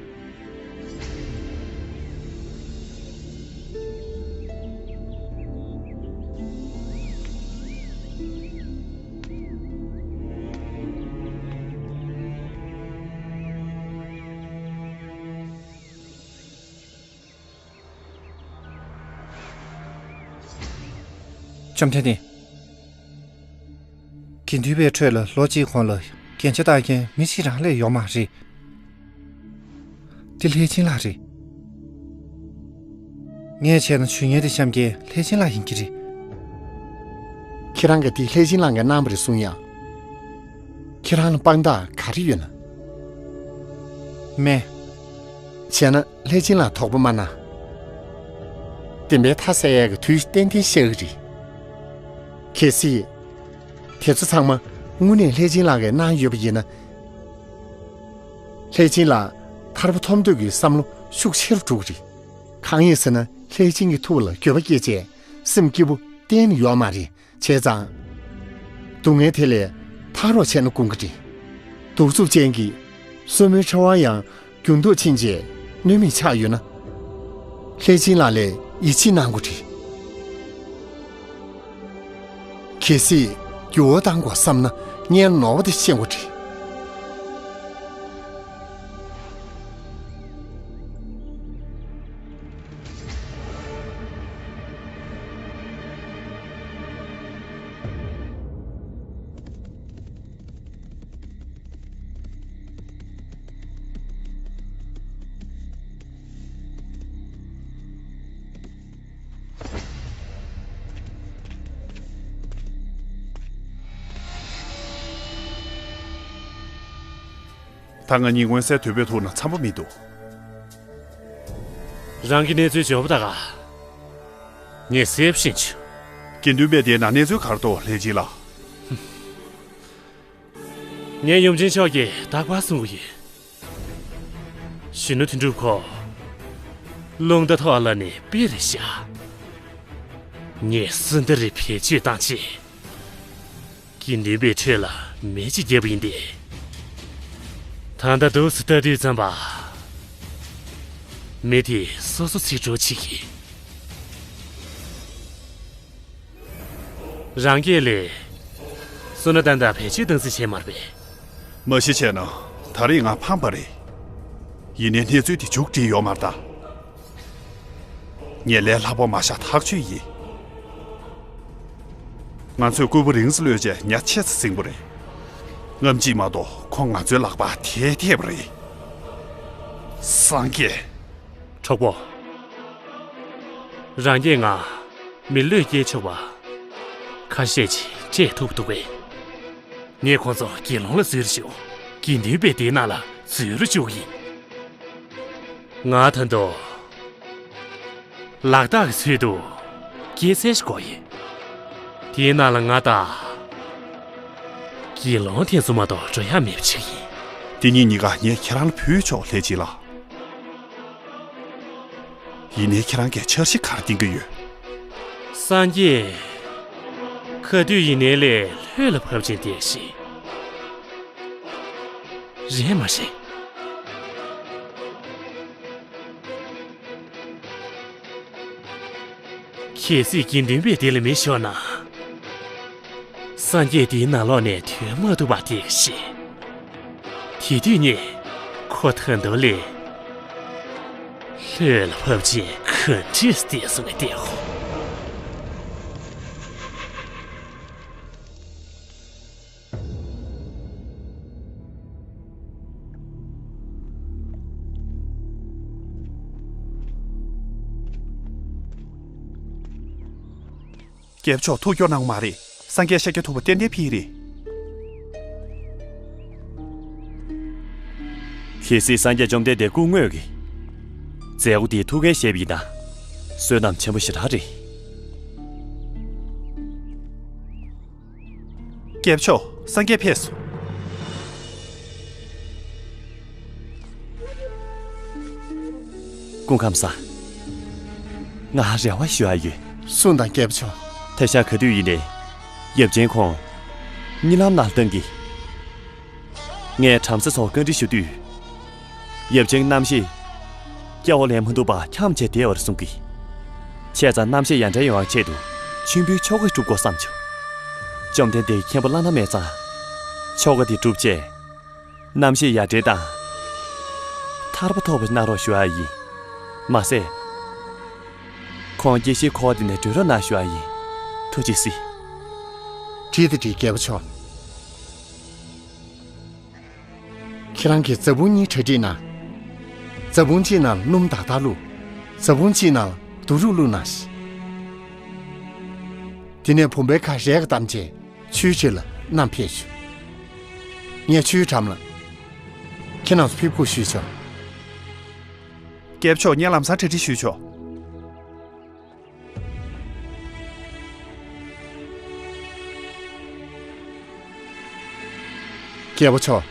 བཅོམ་ལྡན་འདས། དགེ་འདུན་པའི་ཁྲོད་ལ་ལོ་གཅིག་གོང་ལ་རྒྱན་ཆ་བཏགས་མཁན་མི་གཅིག་རང་ལས་ཡོད་མ་རེད། འདི་ལྷས་སྦྱིན་ལགས་རེད། ངས་བྱས་ན་ཞུ་མཁན་དེ་བཤམས་མཁན་ལྷས་སྦྱིན་ལགས་ཡིན་གྱི་རེད། ཁྱེད་རང་གིས་འདི་ལྷས་སྦྱིན་ལགས་ཀྱིས་གནང་བ་རེད་གསུང་ཡ། ཁྱེད་རང་ལ་དཔང་རྟགས་ག་རེ་ཡོད་ན། མེད། བྱས་ན་ལྷས་སྦྱིན་ལགས་དོགས་པ་མ་གནང་། བདེན་པའི་མཐའ་གསལ་ཡག་གི་དུས་ཏན་ཏན་ཤར་གི་རེད། གལ་སྲིད། དེ་ཚོ་ཚང་མ་དངོས་གནས་ལྷས་སྦྱིན་ལགས་ཀྱིས་གནང་ཡོད་པ་ཡིན་ན། ལྷས་སྦྱིན་ལགས་ཐར་པ་ཐོབ་འདོད་ཀྱི་བསམ་བློ་ཤུགས་ཆེ་རུ་འགྲོ་གི་རེད། གང་ཡིན་ཟེར་ན་ལྷས་སྦྱིན་གྱི་ཐུགས་ལ་འགྱོད་པ་སྐྱེས་བྱས་སེམས་སྐྱིད་པོ་གཏན་ནས་ཡོད་མ་རེད། བྱས་ཙང་། སྡུག་བསྔལ་དེ་ལས་ཐར་རོགས་བྱས་ན་དགོངས་ཀྱི་རེད། གདུག་རྩུབ་ཅན་གྱི་སོར་མོའི་ཕྲེང་བ་ཡང་འགྱུར་ལྡོག་ཕྱིན་རྗེས་གནོད་མེད་ཆགས་ཡོད་ན། ལྷས་སྦྱིན་ལགས་ལ་ཡིད་ཆེས་གནང་དགོས་རེད། གལ་སྲིད་འགྱུར་བ་བཏང་དགོས་བསམ་ན་སྔོན་ནོར་བ་དེ་ཤེས་དགོས་རེད། ད་ང་གཉིས་མངོན་གསལ་དོད་པོས་ཐུག་ན་འཚམ་པོ་མི་འདུག་རང་གི་གནས་ཚུལ་འབྱོར་པ་ད་ག་ངས་གསལ་པོ་ཤེས་བྱུང་། དགེ་འདུན་པའི་སྡེའི་ནང་གནས་ཚུལ་ག་རེ་འདུག་ལྷས་སྦྱིན་ལགས། ངས་ཡུམ་ཆེན་མཆོག་གིས་རྟག་པར་གསུང་གི་ཡོད། གཞོན་ནུ་དོན་གྲུབ་ཁོ། རླུང་རྟ་ཐོག་ལ་ནས་དཔེ་རེད་ཤག་ངས་སུ་འདི་རེད་བེད་སྤྱོད་བཏང་ཆེད། དགེ་འདུན་པའི་ཁྲོད་ལ་མེ་ཅིག་བརྒྱབ་པ་ཡིན་ཏེ། ད་ལྟ་འདུག་སེ་ལྟ་དུས་ཙམ་པ། མེ་དེ་སོ་སོ་ཚིག་འགྲོ་བྱེད་ཀྱི། རང་སྐད་ལས། བསོད་ནམས་ཏན་ཏན་བེད་སྤྱོད་བཏང་ཟིན་བྱས་མ་རེད་པས། མ་གཞི་བྱས་ན་ད་རེས་ང་ཕམ་པ་རེད། ཡིན་ནའི་གནས་ཚུལ་དེ་མཇུག་སྒྲིལ་ཡོད་མ་རེད་ད། ངས་ལས་སླ་པོ་མ་བཞག་ཐག་ཆོད་ཡིན། ང་ཚོས་སྐུད་པ་རིང་ཙམ་གློད་བྱས་ཉ་ཆེ་ཙམ་ཟིན་པ་རེད། རྔམ་བརྗིད་མ་གཏོགས་ཁོ་ང་ཚོའི་ལག་པར་ཐེ་ཐེབས་པ་རེད། སངས་རྒྱས། གྲོགས་པོ། རང་གིས་ང་མི་བློས་སྐྱེལ་ཆོག་པ་ཁ་ཤས་ཅིག་སྤྲད་ཐུབ་འདུག་པས། ངས་ཁོང་ཚོ་དགེ་སློང་ལ་འཛུལ་རུ་བཅུག་དགེ་འདུན་པའི་སྡེ་ནང་ལ་འཛུལ་རུ་བཅུག་གི་ཡིན། ང་ད་དུང་ལག་རྟགས་ཀྱི་ཚུལ་དུ་སྐྱེད་ཚལ་ཞིག་བསྐོར་ཡོད། དེའི་ནང་ལ་ང་དང་དགེ་སློང་དེ་ཚོ་མ་གཏོགས་འགྲོ་ཡག་མེད་པ་ཅིག་ཡིན། དེ་གཉིས་གཉིས་ཀ་ངས་ཁྱེད་རང་ལ་ཕུལ་ཆོག་ལྷས་སྦྱིན་ལགས། ཡིན་ནའི་ཁྱེད་རང་གིས་འཆར་གཞི་ག་རེ་འདིང་གི་ཡོད། སངས་རྒྱས། ག་དུས་ཡིན་ནའི་ལས་ལྷོད་ལ་བབས་ཅིང་བསྡད་ཤིག་རེད་མ་རེད། གལ་སྲིད་དགེ་འདུན་པའི་སྡེ་ལ་མེ་ཤོར་ན། སངས་རྒྱས་དེའི་ནང་ལོགས་ནས་ཐོན་མ་ཐུབ་པ་དེ་ཤེས། དེ་དུས་ངས་ཁོ་ད་དུང་ལས་ལྷོད་ལ་བབས་ཅིང་ག་འདྲས་བསྡད་སོང་ངས་བལྟས་ཧོ། རྒྱལ་པོ་མཆོག་ཐུགས་སྐྱོ་གནང་མ་རེད། སངས་རྒྱས་ཤཱཀྱ་ཐུབ་པ་ཏན་ཏན་ཕེབས་རེད། གལ་སྲིད་སངས་རྒྱས་བཅོམ་ལྡན་འདས་སྐུ་དངོས་ཀྱིས་མཛད་སྒོ་འདིའི་ཐུགས་འགན་བཞེས་པ་ཡིན་ན། བསོད་ནམས་ཆེན་པོ་ཞེ་དྲག་རེད། རྒྱལ་པོ་མཆོག་སངས་རྒྱས་ཕེབས་སོང་། སྐུ་ཁམས་བཟང་། ང་རེ་བ་ཞུ་ཡ་ཡོད། གསུངས་དང་རྒྱལ་པོ་མཆོག་ད་ཆ་ག་དུས་ཡིན་ནའི་ཡབ་ཆེན་ཁོང་གཉིད་ལམ་ནང་ལྟ་གི། ངས་བྲམ་ཟེ་ཚོར་བཀའ་འདྲི་ཞུ་དུས། ཡབ་ཆེན་རྣམ་ཤེས་སྐྱེ་བ་ལེན་མ་ཐུབ་པ་འཁྱམས་བྱས་བསྡད་པ་རེད་གསུང་གི། བྱས་ཙང་རྣམ་ཤེས་ཡར་འདྲེན་ཡོང་བའི་ཆེད་དུ་མཆོད་འབུལ་ཆོ་ག་སྒྲུབ་དགོས་བསམ་བྱུང་། བཅོམ་ལྡན་འདས་ཀྱིས་མཁྱེན་པ་བླ་ན་མེད་ཙང་། ཆོ་ག་དེ་སྒྲུབ་བྱས། རྣམ་ཤེས་ཡར་འདྲེན་དང་། ཐར་པ་ཐོབ་པ་གནང་རོགས་ཞུ་ཡ་ཡིན། མ་ཟད། ཁོང་སྐྱེ་ཤི་འཁོར་བ་འདི་ནས་སྒྲོལ་རོགས་གནང་ཞུ་ཡ་ཡིན། ཐུགས་རྗེ་གཟིགས། འགྲིག་དང་འགྲིག་རྒྱལ་པོ་མཆོག་ཁྱེད་རང་གིས་རྫ་བུང་གཉིས་གྲ་སྒྲིག་གནང་། རྫ་བུང་གཅིག་ནང་ལ་སྣུམ་དག་དག་བླུགས། རྫ་བུང་གཅིག་ནང་ལ་བདུག་རུས་བླུགས་གནང་ཞིག་དེ་ནས་བུམ་པའི་ཁར་རས་ཀ་བསྡམས་བྱས་ཆུའི་རྗེས་ལ་བསྣམས་ཕེབས་ཤོག་ངས་ཆུའི་འགྲམ་ལ། ཁྱེད་རྣམ་ཚོ་ཕེབས་སྒུག་ཞུས་ཆོག་རྒྱལ་པོ་མཆོག་ངས་ལམ་སང་གྲ་སྒྲིག་ཞུས་ཆོག་རྒྱལ་པོ་མཆོག་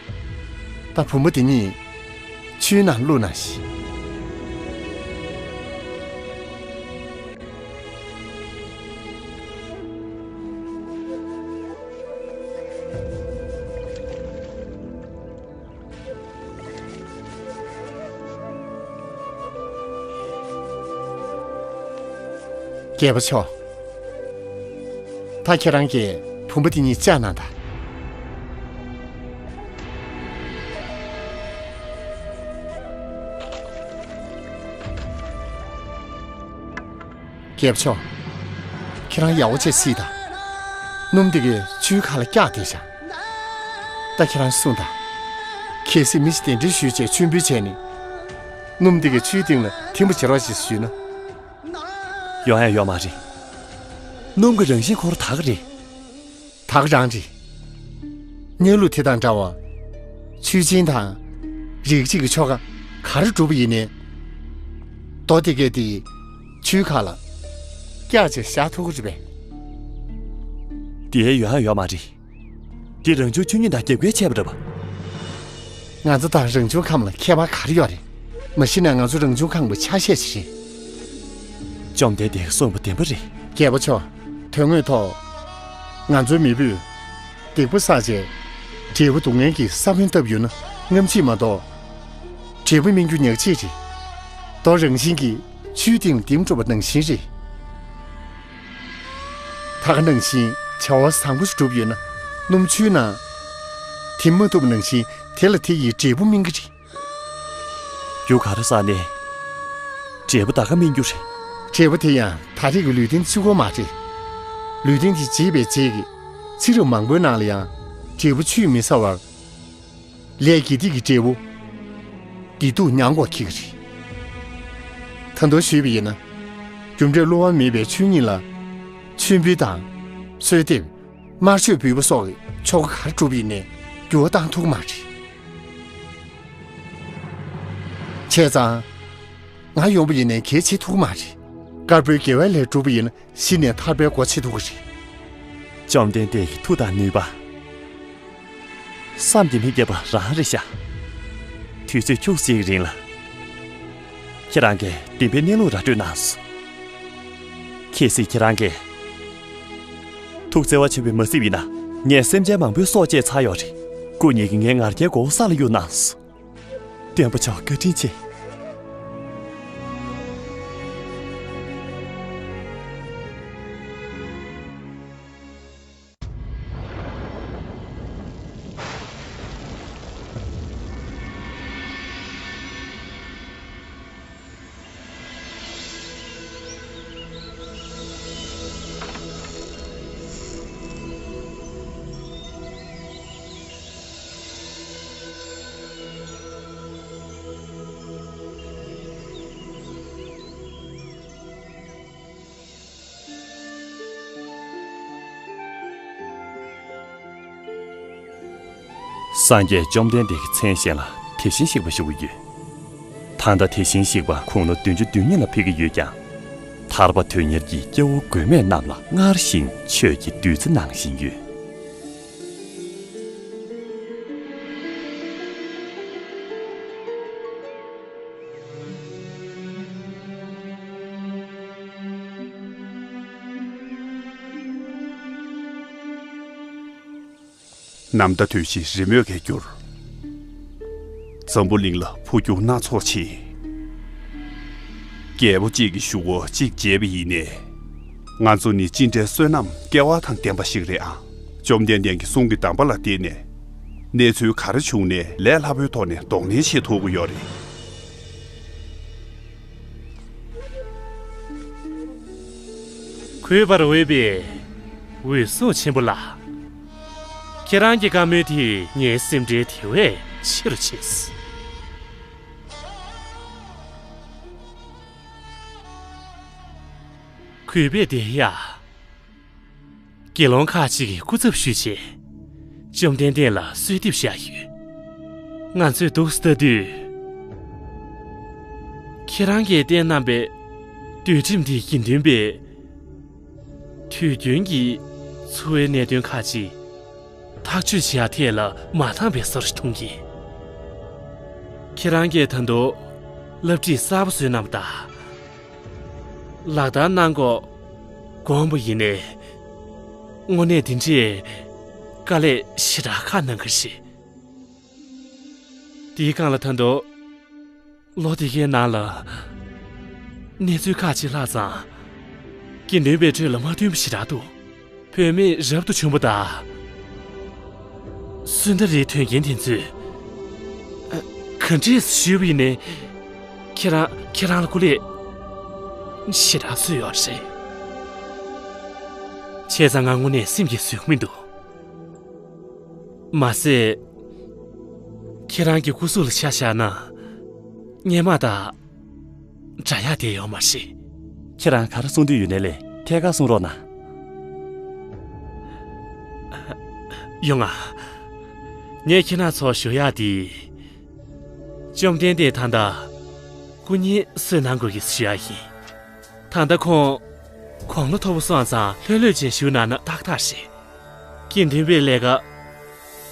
ད་བུམ་པ་འདི་གཉིས་ཆུའི་ནང་བླུགས་གནང་ཞིག་རྒྱལ་པོ་མཆོག་ད་ཁྱེད་རང་གིས་བུམ་པ་འདི་གཉིས་བཅག་གནང་དང་། རྒྱལ་པོ་མཆོག་ཁྱེད་རང་ཡག་པོ་བྱས་གཟིགས་དང་། སྣུམ་འདི་གས་ཆུའི་ཁ་ལ་བཀྱགས་བསྡད་བཞག་ད་ཁྱེད་རང་གསུངས་དང་། གལ་སྲིད་མི་ཞིག་གདན་འདྲེན་ཞུས་བྱས་མཆོད་འབུལ་བྱས་ནས། སྣུམ་འདི་གས་ཆུའི་སྟེང་ལ་ཐིམ་པ་བྱེད་རོགས་ཞེས་ཞུས་ན། ཡོང་ཡ་ཡོད་མ་རེད། སྣུམ་གྱི་རང་བཞིན་ཁོ་རང་དག་གི་རེད། དག་རང་རེད། གནས་ལུགས་དེ་དང་འདྲ་བར། ཆོས་སྦྱིན་དང་། རིགས་གཅིག་གི་ཆོ་ག་ག་རེ་སྒྲུབ་པ་ཡིན་ནའི། རྡོ་དེ་གས་དེ་ཆུའི་ཁ་ལ་བཀྱགས་བྱས་བཞག་ཐུབ་ཀྱི་རེད་པས། དེ་ཡོང་ཡ་ཡོད་མ་རེད། དེ་རང་བྱུང་ཆོས་ཉིད་དང་རྒྱབ་འགལ་བྱས་པ་རེད་པ། ང་ཚོ་དང་རང་བྱུང་ཁམས་ལ་ཁྱད་པར་ག་རེ་ཡོད་རེད། མ་གཞི་ནས་ང་ཚོ་རང་བྱུང་ཁམས་ཀྱི་ཆ་ཤས་ཤིག་རེད། བཅོམ་ལྡན་འདས་ཀྱིས་གསུངས་པ་བདེན་པ་རེད། རྒྱལ་པོ་མཆོག་དོན་དངོས་ཐོག་ང་ཚོའི་མེས་པོས་སྡིག་པ་བསགས་རྗེས་འབྲས་བུ་སྡུག་བསྔལ་གྱི་ས་བོན་བཏབ་ཡོད་ན་རྔམ་བརྗིད་མ་གཏོགས། འབྲས་བུ་སྨིན་རྒྱུ་ཉག་གཅིག་རེད། རྡོ་རང་བཞིན་གྱིས་ཆུའི་སྟེང་ལ་ལྡེམ་འགྲོ་བ་ནང་བཞིན་རེད། ད་ག་ནང་བཞིན་བྱ་བ་བཟང་པོ་ཞིག་བསྒྲུབས་ཡོད་ན་སྣུམ་ཆུའི་ནང་ཐིམ་མ་ཐུབ་པ་ནང་བཞིན་དེ་ལ་དེ་ཡིས་འབྲས་བུ་སྨིན་གྱི་རེད། རྒྱུ་ག་རེ་བསགས་ནས་འབྲས་བུ་ད་ག་སྨིན་རྒྱུ་རེད། འབྲས་བུ་དེ་ཡང་ད་རེས་ཀྱི་ལུས་རྟེན་གཅིག་པོ་མ་རེད། ལུས་རྟེན་དེ་བརྗེས་པའི་རྗེས་ཀྱི་ཚེ་རབས་མང་པོའི་ནང་ལ་ཡང་འབྲས་བུ་ཆུས་མི་ཟ་བར། ལས་དགེ་སྡིག་གི་འབྲས་བུ། བདེ་སྡུག་མྱང་དགོས་ཀྱི་རེད། ད་དུང་ཞུས་པ་ཡིན་ན། རྒྱུ་འབྲས་བསླུ་བ་མེད་པའི་ཆོས་ཉིད་ལ། མཆོད་འབུལ་དང་། གསོལ་འདེབས། དམར་མཆོད་འབུལ་བ་སོགས་ཀྱི་ཆོ་ག་ག་རེ་བསྒྲུབས་ཡིན་ནའི་འགྱུར་བ་བཏང་ཐུབ་ཀྱི་མ་རེད། བྱས་ཙང་། ང་ཡོང་པ་ཡིན་ནའི་གལ་ཆེ་ཐུབ་ཀྱི་མ་རེད། དཀར་པོའི་དགེ་བའི་ལས་བསྒྲུབས་པ་ཡིན་ན་གཞི་ནས་ཐར་པའི་སྒོ་ཕྱེ་ཐུབ་ཀྱི་རེད། བཅོམ་ལྡན་འདས་ཀྱི་མཐུ་དང་ནུས་པ། བསམ་གྱིས་མི་ཁྱབ་པ་རང་རེད་ཤག་དུས་ཚོད་ཁྱུག་ཙམ་ཞིག་གི་རིང་ལ། ཁྱེད་རང་གིས་བདེན་པའི་གནས་ལུགས་ར་སྤྲོད་གནང་སོང་། གལ་སྲིད་ཁྱེད་རང་གིས་ཐུགས་བརྩེ་བ་ཆེན་པོས་མ་གཟིགས་པ་ཡིན་ན། ངས་སེམས་ཅན་མང་པོའི་སྲོག་བཅད་ཚར་ཡོད་རེད། སྐུ་ཉིད་ཀྱིས་ངའི་ང་རྒྱལ་མགོ་བོ་ས་ལ་གཡུགས་གནང་སོང་། སྟོན་པ་མཆོག་བཀའ་དྲིན་ཆེ། སངས་རྒྱས་བཅོམ་ལྡན་འདས་ཀྱི་མཚན་གཞན་ལ་དེ་བཞིན་གཤེགས་པ་ཞུ་གི་ཡོད། ད་ལྟ་དེ་བཞིན་གཤེགས་པ་དགུང་ལོ་བདུན་ཅུ་དོན་གཉིས་ལ་ཕེབས་ཀྱི་ཡོད་ཀྱང་། ཐར་པ་དོན་གཉེར་གྱི་སྐྱེ་བོ་མགོན་མེད་རྣམས་ལ་སྔར་བཞིན་ཆོས་ཀྱི་བདུད་རྩི་གནང་བཞིན་ཡོད། ནམ་ཟླ་དུས་བཞི་རི་མོས་ཀྱིས་བསྒྱུར། འཛམ་བུ་གླིང་ལ་འཕོ་འགྱུར་སྣ་ཚོགས་ཕྱིན། རྒྱལ་པོ་གཅིག་གི་གཞུག་གུ་གཅིག་མཇལ་བ་ཡིན་ནས། ང་ཚོ་ནི་ཅི་འདྲའི་བསོད་ནམས་སྐལ་བ་དང་ལྡན་པ་ཞིག་རེད་ཨང་། བཅོམ་ལྡན་འདས་ཀྱི་གསུང་གི་གདམས་པ་ལ་བརྟེན་ནས། གནས་ཚུལ་ག་རེ་བྱུང་ནས་ལས་སླ་པོའི་ཐོག་ནས་གདོང་ལེན་བྱེད་ཐུབ་ཀྱི་ཡོད་རེད། གུས་པར་འོས་པའི་འོད་སྲུང་ཆེན་པོ་ལགས། ཁྱེད་རང་གི་བཀའ་མོལ་དེས་ངའི་སེམས་ཁྲལ་དེ་བས་ཆེ་རུ་ཕྱིན། གུས་པས་དེ་ཡ། དགེ་སློང་ཁག་ཅིག་གིས་སྐུ་ཚབ་ཞུས་བྱས། བཅོམ་ལྡན་འདས་ལ་གསོལ་འདེབས་བཞག་ཡོད། ང་ཚོས་འདུག་སེ་ལྟ་དུས། ཁྱེད་རང་གིས་བསྟན་གནང་བའི་འདུལ་ཁྲིམས་འདིའི་དགེ་འདུན་པས། དུས་རྒྱུན་གྱི་འཚོ་བའི་གནད་དོན་ཁག་ཅིག་ཐག་གཅོད་བྱེད་ཡ་ཐད་ལ་མ་འདང་བའི་བཟོ་འདྲ་མཐོང་གི། ཁྱེད་རང་གིས་ད་དུང་བསླབ་ཁྲིད་གསར་པ་བཟོས་གནང་བ་དང་། ལག་བསྟར་གནང་སྐོར་དགོངས་པ་ཡིན་ནའི། དངོས་གནས་འདི་འདྲའི་དཀའ་ལས་ཞེ་དྲག་ཁག་གནང་གི་རེད། དེའི་སྒང་ལ་ད་དུང་ལོ་འདི་གའི་ནང་ལ་གནས་ཚུལ་ཁག་ཅིག་ལྷག་ཙང་། དགེ་འདུན་པའི་ཁྲོད་ལ་མ་མཐུན་པ་ཞེ་དྲག་འདུག་བུད་མེད་རབ་ཏུ་བྱུང་བ་དང་། སུ་འདྲ་རེད་དོན་རྐྱེན་དེ་ཚོས། ཨ། ག་འདྲས་ཞུས་པ་ཡིན་ནའི། ཁྱེད་རང་ཁྱེད་རང་ལ་སྐུ་ལས་ཞེ་དྲག་བསུས་ཡོད་རེད། བྱས་ཙང་ང་དངོས་གནས་སེམས་ཀྱིས་བཟོད་ཀྱི་མི་འདུག་མ་ཟད། ཁྱེད་རང་གི་སྐུ་གཟུགས་ལ་ཆ་བཞག་ན། སྔོན་མ་དང་འདྲ་ཡག་བསྡད་ཡོད་མ་རེད། ཁྱེད་རང་ག་རེ་གསུང་འདོད་ཡོད་ནའི་ལས་ཐད་ཀར་གསུང་རོགས་གནང་། ཡོང་ང་། ངས་ཁྱེད་རང་ཚོར་ཞུ་ཡག་དེ། བཅོམ་ལྡན་འདས་ད་ལྟ་སྐུ་ཉིད་གསོལ་གནང་དགོས་ཀྱི་ཞུ་ཡག་ཡིན། ད་ལྟ་ཁོང་དགུང་ལོ་མཐོ་པོ་སོང་ཙང་ལྷོད་ལྷོད་བྱས་བཞུགས་གནང་ན་ཏག་ཏག་རེད། དགེ་འདུན་པའི་ལས་ཀ་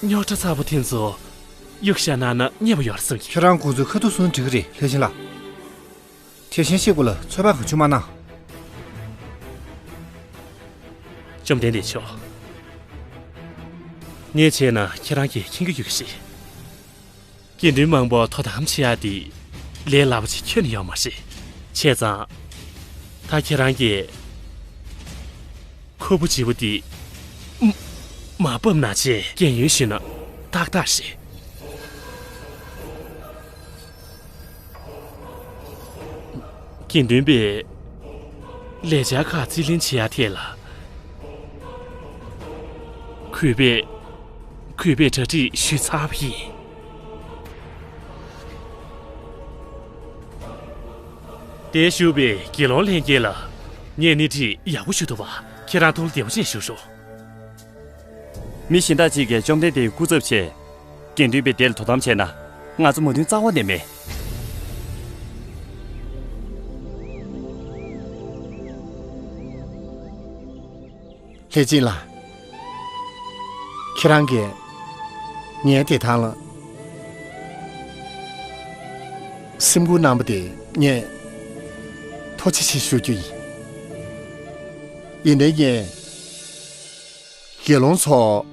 རྙོག་དྲ་ཚ་པོ་དེ་ཚོ་གཡུག་བཞག་གནང་ན་མཉེས་པོ་ཡོད་བསམ་གྱི། ཁྱེད་རང་དགོངས་ཚུལ་ཁ་ཐུག་གསུང་འགྲིག་གི་རེད། ལྷས་བྱིན་ལགས། དེ་བཞིན་གཤེགས་པ་ལ་ཚོད་དཔག་གང་བྱུང་མ་གནང་། བཅོམ་ལྡན་འདས་མཆོག་ངས་བྱས་ན་ཁྱེད་རང་གིས་མཁྱེན་གྱི་ཡོད་ཀྱི་རེད། དགེ་འདུན་མང་པོ་དོ་དམ་བྱེད་ཡག་འདི་ལས་སླ་པོ་ཅིག་ཁྱོན་ནས་ཡོད་མ་རེད། བྱས་ཙང་། ད་ཁྱེད་རང་གིས་ཁུར་པོ་ལྗིད་པོ་འདི་མ་མ་ཕབ་ན་བྱས་རྒན་ཡོལ་ཞུས་ན་ཏག་ཏག་རེད། དགེ་འདུན་པས་ལས་འཆར་ཁག་རྩིས་ལེན་བྱེད་ཡག་ཐད་ལ། གུས་པས་གུས་པས་གྲ་སྒྲིག་ཞུས་ཚར་བ་ཡིན། དེར་བཞུགས་པའི་དགེ་སློང་ལྷན་རྒྱས་ལ་ངས་སྣེ་ཁྲིད་ཡག་པོ་ཞུ་ཐུབ་པ། ཁྱེད་རང་ཐུགས་ལ་བདེ་པོ་ཅན་བཞུགས་རོགས། མི་གཞན་དག་ཅིག་གིས་བཅོམ་ལྡན་འདས་ཀྱི་སྐུ་ཚབ་བྱས། དགེ་འདུན་པའི་སྡེ་ལ་དོ་དམ་བྱས་ན། ང་ཚོ་མོས་མཐུན་རྩ་བ་ནས་མེད། ལྷས་བྱིན་ལགས། ཁྱེད་རང་གིས་ངའི་བདེ་ཐང་ལ་སེམས་ཁུར་གནང་བ་དེ་ངས་ཐུགས་རྗེ་ཆེ་ཞུ་རྒྱུ་ཡིན། ཡིན་ནའི་ངས་དགེ་སློང་ཚོར་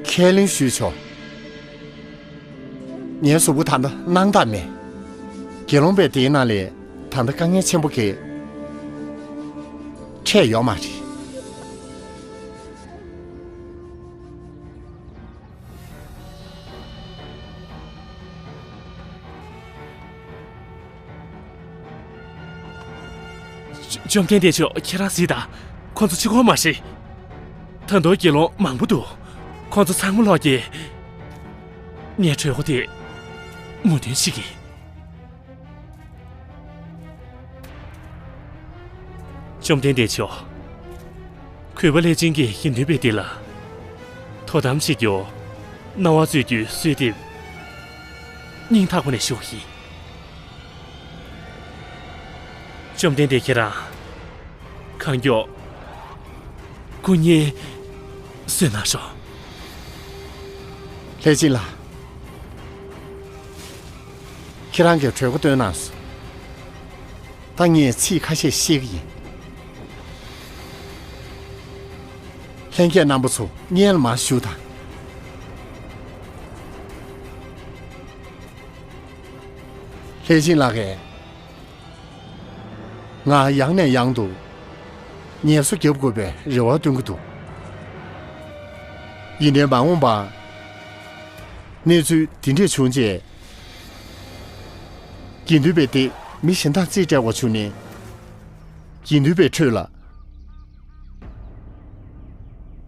ཁས་ལེན་ཞུས་ཆོག་ངའི་གཟུགས་པོ་ད་ལྟ་སྣང་དག་མེད། དགེ་སློང་པའི་སྡེའི་ནང་ལ་ད་ལྟ་དཀའ་ངལ་ཆེན་པོ་གི་འཕྲད་ཡོད་མ་རེད། བཅོམ་ལྡན་འདས་མཆོག་ཁྱེད་རང་གཟིགས་དང་། ཁོང་ཚོ་གཅིག་པོ་མ་རེད། ད་དུང་དགེ་སློང་མང་པོ་འདུག་ཁོང་ཚོ་ཚང་མ་ལོག་གིས་ངའི་གྲོས་འགོ་དེ་མོས་མཐུན་བྱེད་ཀྱི། བཅོམ་ལྡན་འདས་མཆོག་གུས་པ་ལྷས་བྱིན་གྱིས་དགེ་འདུན་པའི་སྡེ་ལ་དོ་དམ་བྱེད་རྒྱུར་རྣ་བ་གཙོས་རྒྱུའི་གསོལ་འདེབས་སྙིང་ཐག་པ་ནས་ཞུ་བ་ཡིན། བཅོམ་ལྡན་འདས་ཁྱེད་རང་གང་མགྱོགས་སྐུ་ཉིད་གསོལ་གནང་ཤོག་ལྷས་བྱིན་ལགས། ཁྱེད་རང་གིས་གྲོས་འགོ་བཏོན་གནང་སོང་། ད་ངས་ཚིག་ཁ་ཤས་བཤད་ཀྱི་ཡིན། ལྷན་རྒྱས་རྣམ་པ་ཚོ་སྔོན་ལ་མར་བཞུགས་དང་། ལྷས་བྱིན་ལགས་ཀྱིས་ང་ཡང་ནས་ཡང་དུ་ངལ་གསོ་རྒྱབ་དགོས་པའི་རེ་བ་བཏོན་གྱི་འདུག། ཡིན་ནའི་མ་འོངས་པར་གནས་ཚུལ་འདི་འདྲས་བྱུང་རྗེས། དགེ་འདུན་པའི་སྡེ་མི་གཞན་དག་རྩིས་སྤྲད་དགོས་བྱུང་ནས། དགེ་འདུན་པའི་ཁྲོད་ལ་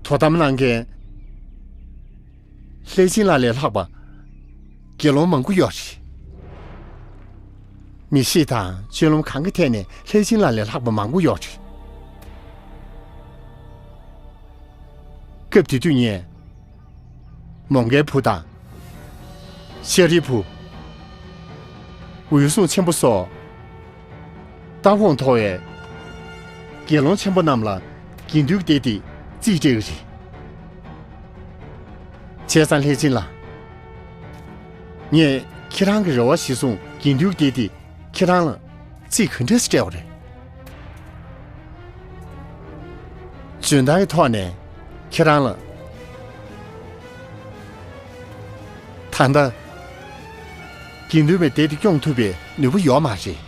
དོ་དམ་གནང་མཁན་ལྷས་བྱིན་ལགས་ལས་ལྷག་པ་དགེ་སློང་མང་པོ་ཡོད་རེད། མི་གཤིས་དང་སྤྱོད་ལམ་གང་གི་ཐད་ནས་ལྷས་བྱིན་ལགས་ལས་ལྷག་པ་མང་པོ་ཡོད་རེད། སྐབས་དེ་དུས་ངས་མོང་གའི་བུ་དང་། ཤཱ་རིའི་བུ། འོད་སྲུང་ཆེན་པོ་སོགས་ལྟ་དགོངས་མཐོ་བའི་དགེ་སློང་ཆེན་པོ་རྣམས་ལ་དགེ་འདུན་སྡེ་འདི་རྩིས་སྤྲད་ཀྱི་རེད། བྱས་ཙང་ལྷས་བྱིན་ལགས། ངས་ཁྱེད་རང་གི་རེ་བ་གཞིར་བཟུང་དགེ་འདུན་སྡེ་འདི་ཁྱེད་རང་ལ་རྩིས་ག་འདྲས་སྤྲད་པ་རེད། འཇོན་ཐང་གི་ཐོག་ནས་ཁྱེད་རང་ལ། ད་ལྟ་དགེ་འདུན་པའི་སྡེ་འདི་སྐྱོང་ཐུབ་པའི་ནུས་པ་ཡོད་མ་རེད།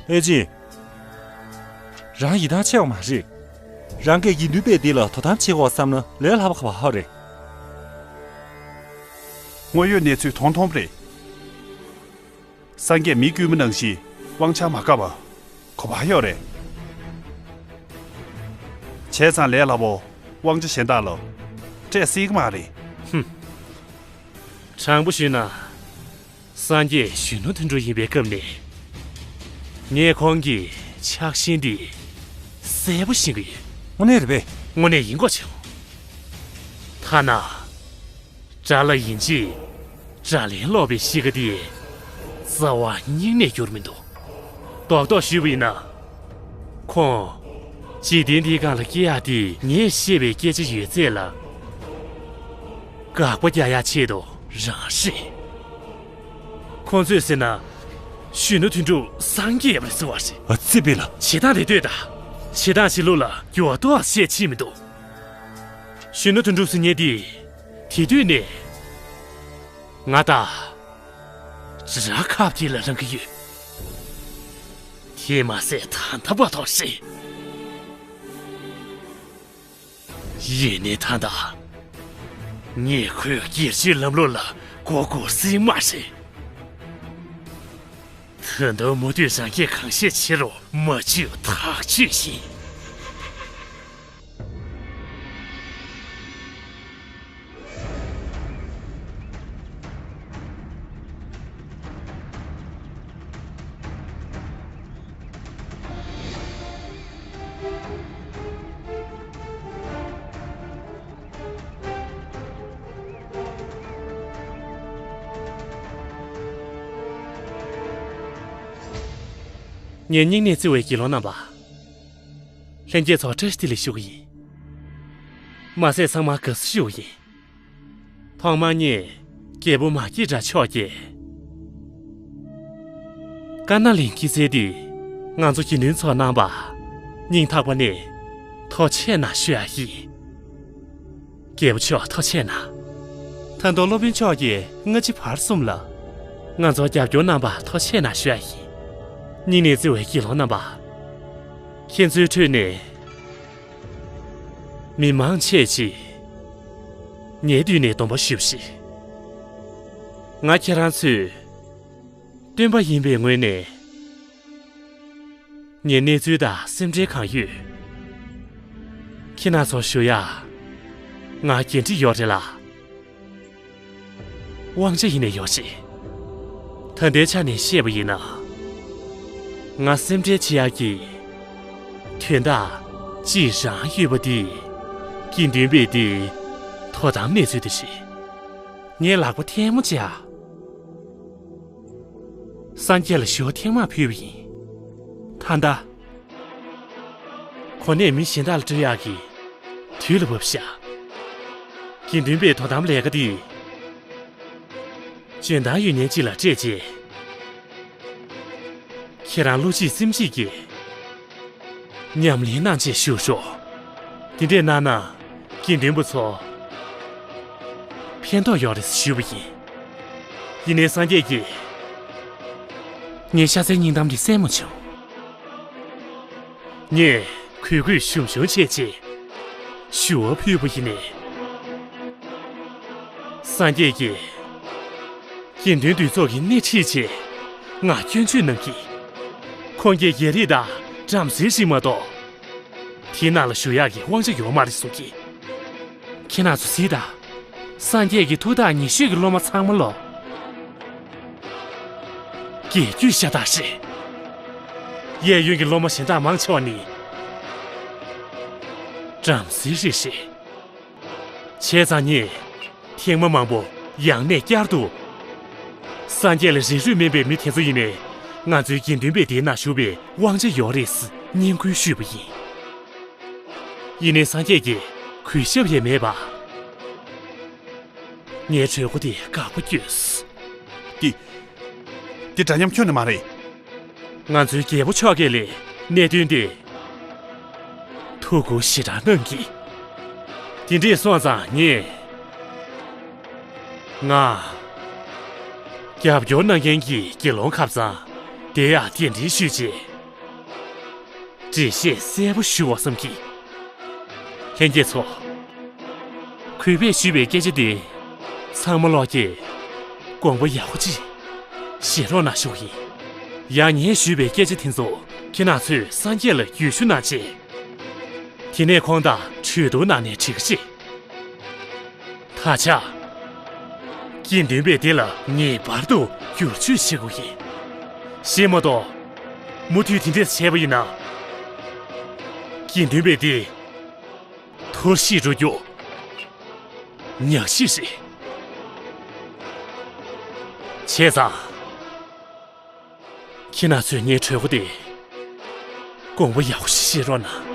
ལྷས་བྱིན། རང་ཡིད་ཐང་ཆད་པ་མ་རེད། རང་གིས་དགེ་འདུན་པའི་སྡེ་ལ་དོ་དམ་བྱེད་དགོས་བསམ་ན་ལས་སླ་པོ་ག་པར་ཡོད་རེད། དངོས་ཡོད་གནས་ཚུལ་མཐོང་མཐོང་རེད། སངས་རྒྱས་མི་དཀྱུས་མ་ནང་བཞིན་དབང་ཆ་མ་བཀག་པ་ག་པར་ཡོད་རེད། བྱས་ཙང་ལས་སླ་པོ་དབང་ཆ་གཞན་དག་ལ་སྤྲད་སྲིད་ཀྱི་མ་རེད། ཧུམ། དྲང་པོ་ཞུས་ན། སངས་རྒྱས་གཞོན་ནུ་དོན་གྲུབ་ཡིན་པའི་སྐབས་ནས། ངས་ཁོང་གི་ཆགས་ཞེན་འདི་གསལ་པོ་ཤེས་ཀྱི་ཡོད། དངོས་གནས་རེད་པས། དངོས་གནས་ཡིན་དགོས་བྱུང་། ཐ་ན། དགྲ་ལྷ་ཡིན་གཅིག་དགྲ་ལན་སློག་པའི་གཤིས་ཀ་དེ་རྩ་བ་ཉིད་ནས་འགྱུར་མི་འདུག། རྡོག་རྡོག་ཞུས་པ་ཡིན་ན། ཁོང་འཇིག་རྟེན་འདིའི་སྒང་ལ་སྐྱེ་ཡག་དེ་ངས་བཤད་པའི་སྐད་ཆ་ཡོད་ཚད་ལ་དགག་པ་རྒྱག་ཡག་ཆེད་དུ་རང་རེད། ཁོང་ཚོས་ཟེར་ན། གཞོན་ནུ་དོན་གྲུབ་སངས་རྒྱས་ཡིན་པ་རེད་ཟེར་བ་རེད། ཨ་ཙི་པི་ལ། བྱེད་སྟངས་དེ་ལྟོས་དང་། བྱེད་སྟངས་བྱེད་ལུགས་ལ་འགྱུར་བ་ཏོག་ཙམ་ཕྱིན་མི་འདུག། གཞོན་ནུ་དོན་གྲུབ་ཟེར་མཁན་དེ། དེ་དུས་ནས་ང་དང་ར་ཁབ་དེ་ལ་རང་གི་ཡོད། དེས་མ་ཟད་ད་ལྟ་བར་དུ་རེད། ཡིན་ནའི་ད་ལྟ་ངས་ཁོའི་སྒེར་གཅོད་ལམ་ལུགས་ལ་མགོ་སྒུར་སྲིད་མ་རེད། ད་དུང་མུ་མཐུད་རང་སྐད་གང་བཤད་བྱེད་རོགས། མ་བྱེད་ཐག་ཆོད་ཡིན། ངའི་སྙིང་ནས་བརྩེ་བའི་དགེ་སློང་རྣམ་པ། ལྷན་རྒྱས་ཚོར་བཀྲ་ཤིས་བདེ་ལེགས་ཞུ་གི་ཡིན། མ་ཟད་ཚང་མར་དགའ་བསུ་ཞུ་གི་ཡིན། ཐོག་མར་ངས་རྒྱལ་པོ་མ་སྐྱེས་དགྲ་མཆོག་གིས་དཀར་ནག་གླིང་སྐྱེས་ཚལ་འདི་ང་ཚོ་དགེ་འདུན་ཚོར་གནང་བར་སྙིང་ཐག་པ་ནས་ཐུགས་རྗེ་གནང་ཞུ་ཡག་ཡིན། རྒྱལ་པོ་མཆོག་ཐུགས་རྗེ་གནང་། ད་དུང་སློབ་དཔོན་མཆོག་གིས་སྔ་ཕྱི་བར་གསུམ་ལ་ང་ཚོར་རྒྱབ་སྐྱོར་གནང་བར་ཐུགས་རྗེ་གནང་ཞུ་ཡག་ཡིན། སྙིང་ནས་བརྩེ་བའི་དགེ་སློང་རྣམ་པ། ཁྱེད་ཚོའི་ཁྲོད་ནས་མི་མང་ཆེ་ཅིག་ངའི་མདུན་ནས་སྡོམ་པ་ཞུས་པ་རེད། ང་ཁྱེད་རང་ཚོའི་སྟོན་པ་ཡིན་པའི་ངོས་ནས་ངའི་གནས་ཚུལ་དང་སེམས་ཁྲལ་གང་ཡོད། ཁྱེད་རྣམ་ཚོར་ཞུ་ཡག་ང་འགན་འཁྲི་ཡོད་རེད་ལ། དབང་ཆ་ཡིན་ནའི་ཡོད་རེད། ད་ལྟའི་ཆ་ནས་བཤད་པ་ཡིན་ན། ང་སེམས་ཁྲལ་བྱེད་ཡག་གི་དོན་དག་གཅིག་རང་ཡོད་པ་འདི། དགེ་འདུན་པའི་སྡེའི་དོ་དམ་གནས་ཚུལ་དེ་རེད། ངས་ལག་པ་ཐལ་མོ་སྦྱར། སངས་རྒྱས་ལ་ཞུ་བ་ཐེངས་མང་ཕུལ་བ་ཡིན། ད་ལྟ། གོ་གནས་མི་གཞན་དག་ལ་སྤྲོད་ཡག་གི་དུས་ལ་བབས་ཤག། དགེ་འདུན་པའི་དོ་དམ་ལས་ཀ་འདི་འཇོན་ཐང་ཡོད་མཁན་ཅིག་ལ་སྤྲད་རྗེས། ཁྱེད་རང་བློ་གཅིག་སེམས་གཅིག་གིས་ཉམས་ལེན་གནང་ཆེད་ཞུ་ཤོག། དེ་འདྲས་གནང་ན་དགེ་འདུན་པ་ཚོ་ཕན་ཐོགས་ཡོད་རེད་ཞུས་པ་ཡིན། ཡིན་ནའི་སངས་རྒྱས་ཀྱིས་ངའི་ཤ་ཚའི་སྙིང་གཏམ་དེ་གསན་མ་བྱུང་། ངས་གུས་གུས་ཞུམ་ཞུམ་བྱས་རྗེས་ཞུ་བ་ཕུལ་བ་ཡིན་ནའི། སངས་རྒྱས་ཀྱིས་དགེ་འདུན་འདུས་ཚོགས་ཀྱི་སྣེ་ཁྲིད་བྱས་ང་སྐྱོན་བརྗོད་གནང་གི། ཁོང་གིས་རྒྱལ་རིགས་དང་བྲམ་ཟེ་རིགས་མ་གཏོགས་དེའི་ནང་ལ་ཞུགས་ཡག་གི་དབང་ཆ་ཡོད་མ་རེད་གསུང་གི། ཁྱེད་རང་ཚོ་གཟིགས་དང་། སངས་རྒྱས་ཀྱི་ཐུགས་ཐག་ཉེ་ཤོས་ཀྱི་སློབ་མ་ཚང་མ་ལོ། རྒྱལ་རྒྱུད་ཤ་སྟག་རེད། གཡས་གཡོན་གྱི་སློབ་མ་གཞན་དག་མང་ཆེ་བ་ནི་བྲམ་ཟེ་རིགས་རེད། བྱས་ཙང་ངས་ཐེངས་མ་མང་པོ་ཡང་ནས་བསྐྱར་དུ། སངས་རྒྱས་ལ་རེ་ལྟོས་མེད་པའི་མི་དེ་ཚོ་ཡིན་ནའི་ང་ཚོའི་དགེ་འདུན་པའི་སྡེ་ནང་ཞུགས་པའི་དབང་ཆ་ཡོད་རེད་ཟེར་སྙན་སྐུལ་ཞུས་པ་ཡིན། ཡིན་ནའི་སངས་རྒྱས་ཀྱིས་གུས་ཞབས་ཡས་མེད་པ། ངའི་གྲོས་འགོ་དེ་དགའ་པོ་སྐྱོས། དེ། དེ་འདྲ་མཉམ་ཁྱོན་ནས་མ་རེད། ང་ཚོའི་རྒྱལ་པོ་མཆོག་གིས་ལས་གནད་དོན་དེ་ཐུགས་ཁུར་ཞེ་དྲག་གནང་གི། དེ་འདྲས་སོང་ཙང་ངས། ང་རྒྱབ་སྐྱོར་གནང་མཁན་གྱི་དགེ་སློང་ཁ་སང་དེ་ཡང་གདན་འདྲེན་ཞུས་རྗེས། འགྲེལ་བཤད་གསལ་པོ་ཞུ་བ་བསམ་གྱི། ལྷན་རྒྱས་ཚོ། གུས་པས་ཞུས་པའི་སྐད་ཆ་འདི། ཚང་མ་ལོག་གིས། དགོངས་པ་ཡག་པོ་ཅིག་བཞེས་རོགས་གནང་ཞུ་གི་ཡིན། ཡང་ངས་ཞུས་པའི་སྐད་ཆ་དེ་ཚོ་ཁྱེད་རང་ཚོས་སངས་རྒྱས་ལ་འགྲེལ་བཤད་གནང་རྗེས། དེ་ནས་ཁོང་དང་གྲོས་བསྡུར་གནང་ནས་འགྲིག་གི་རེད། ད་ཆ། དགེ་འདུན་པའི་སྡེ་ལ་ངེས་པར་དུ་བསྒྱུར་བཅོས་བྱེད་དགོས་ཀྱི། གཞན་མ་གཏོགས། མུ་མཐུད་དེ་འདྲས་བྱས་པ་ཡིན་ན། དགེ་འདུན་པའི་སྡེ། འཐོར་ཞིག་འགྲོ་རྒྱུ། ཉག་ཞིག་རེད། བྱས་ཙང་། ཁྱེད་རྣམ་ཚོས་ངའི་གྲོས་འགོ་དེ། དགོངས་པ་ཡག་པོ་ཞིག་བཞེས་རོགས་གནང་།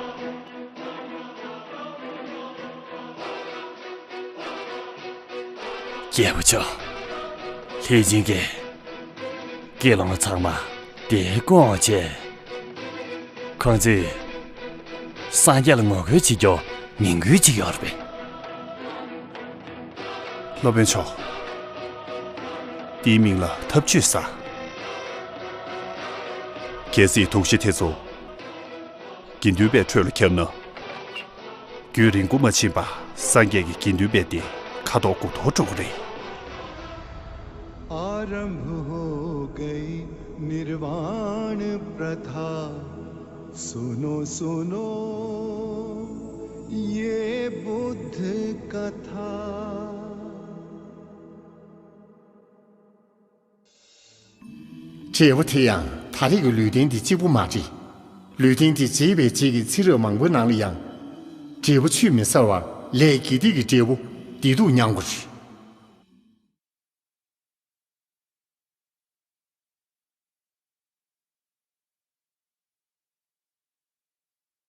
རྒྱལ་པོ་མཆོག་ལྷས་སྦྱིན་གྱིས། དགེ་སློང་ཚང་མ་དེར་བསྐོང་བ་བྱས། ཁོང་ཚོས་སངས་རྒྱས་ལ་ངོ་རྒོལ་བྱེད་རྒྱུ་ངན་སྐུལ་བྱེད་ཀྱི་ཡོད་རེད་པས། སློབ་དཔོན་མཆོག་དེའི་མིང་ལ་འཐབ་ཇུས་ཟེར། གལ་སྲིད་དོགས་གཞི་དེ་ཚོ་དགེ་འདུན་པའི་ཁྲོད་ལ་ཁྱབ་ན། རྒྱུན་རིང་པོ་མ་ཕྱིན་པར་སངས་རྒྱས་ཀྱི་དགེ་འདུན་པའི་སྡེ་ཁ་དོག་དགུ་དོག་འགྲོ་གི་རེད། आरंभ हो गई निर्वाण प्रथा। सुनो सुनो ये बुद्ध कथा। འབྲས་བུ་དེ་ཡང་ད་རེས་ཀྱི་ལུས་རྟེན་འདི་གཅིག་པུ་མ་རེད། ལུས་རྟེན་འདི་མཇལ་བའི་རྗེས་ཀྱི་ཚེ་རབས་མང་པོའི་ནང་ལ་ཡང་། འབྲས་བུ་ཆུད་མི་ཟ་བར་ལས་དགེ་སྡིག་གི་འབྲས་བུ་བདེ་སྡུག་མྱང་དགོས་རེད།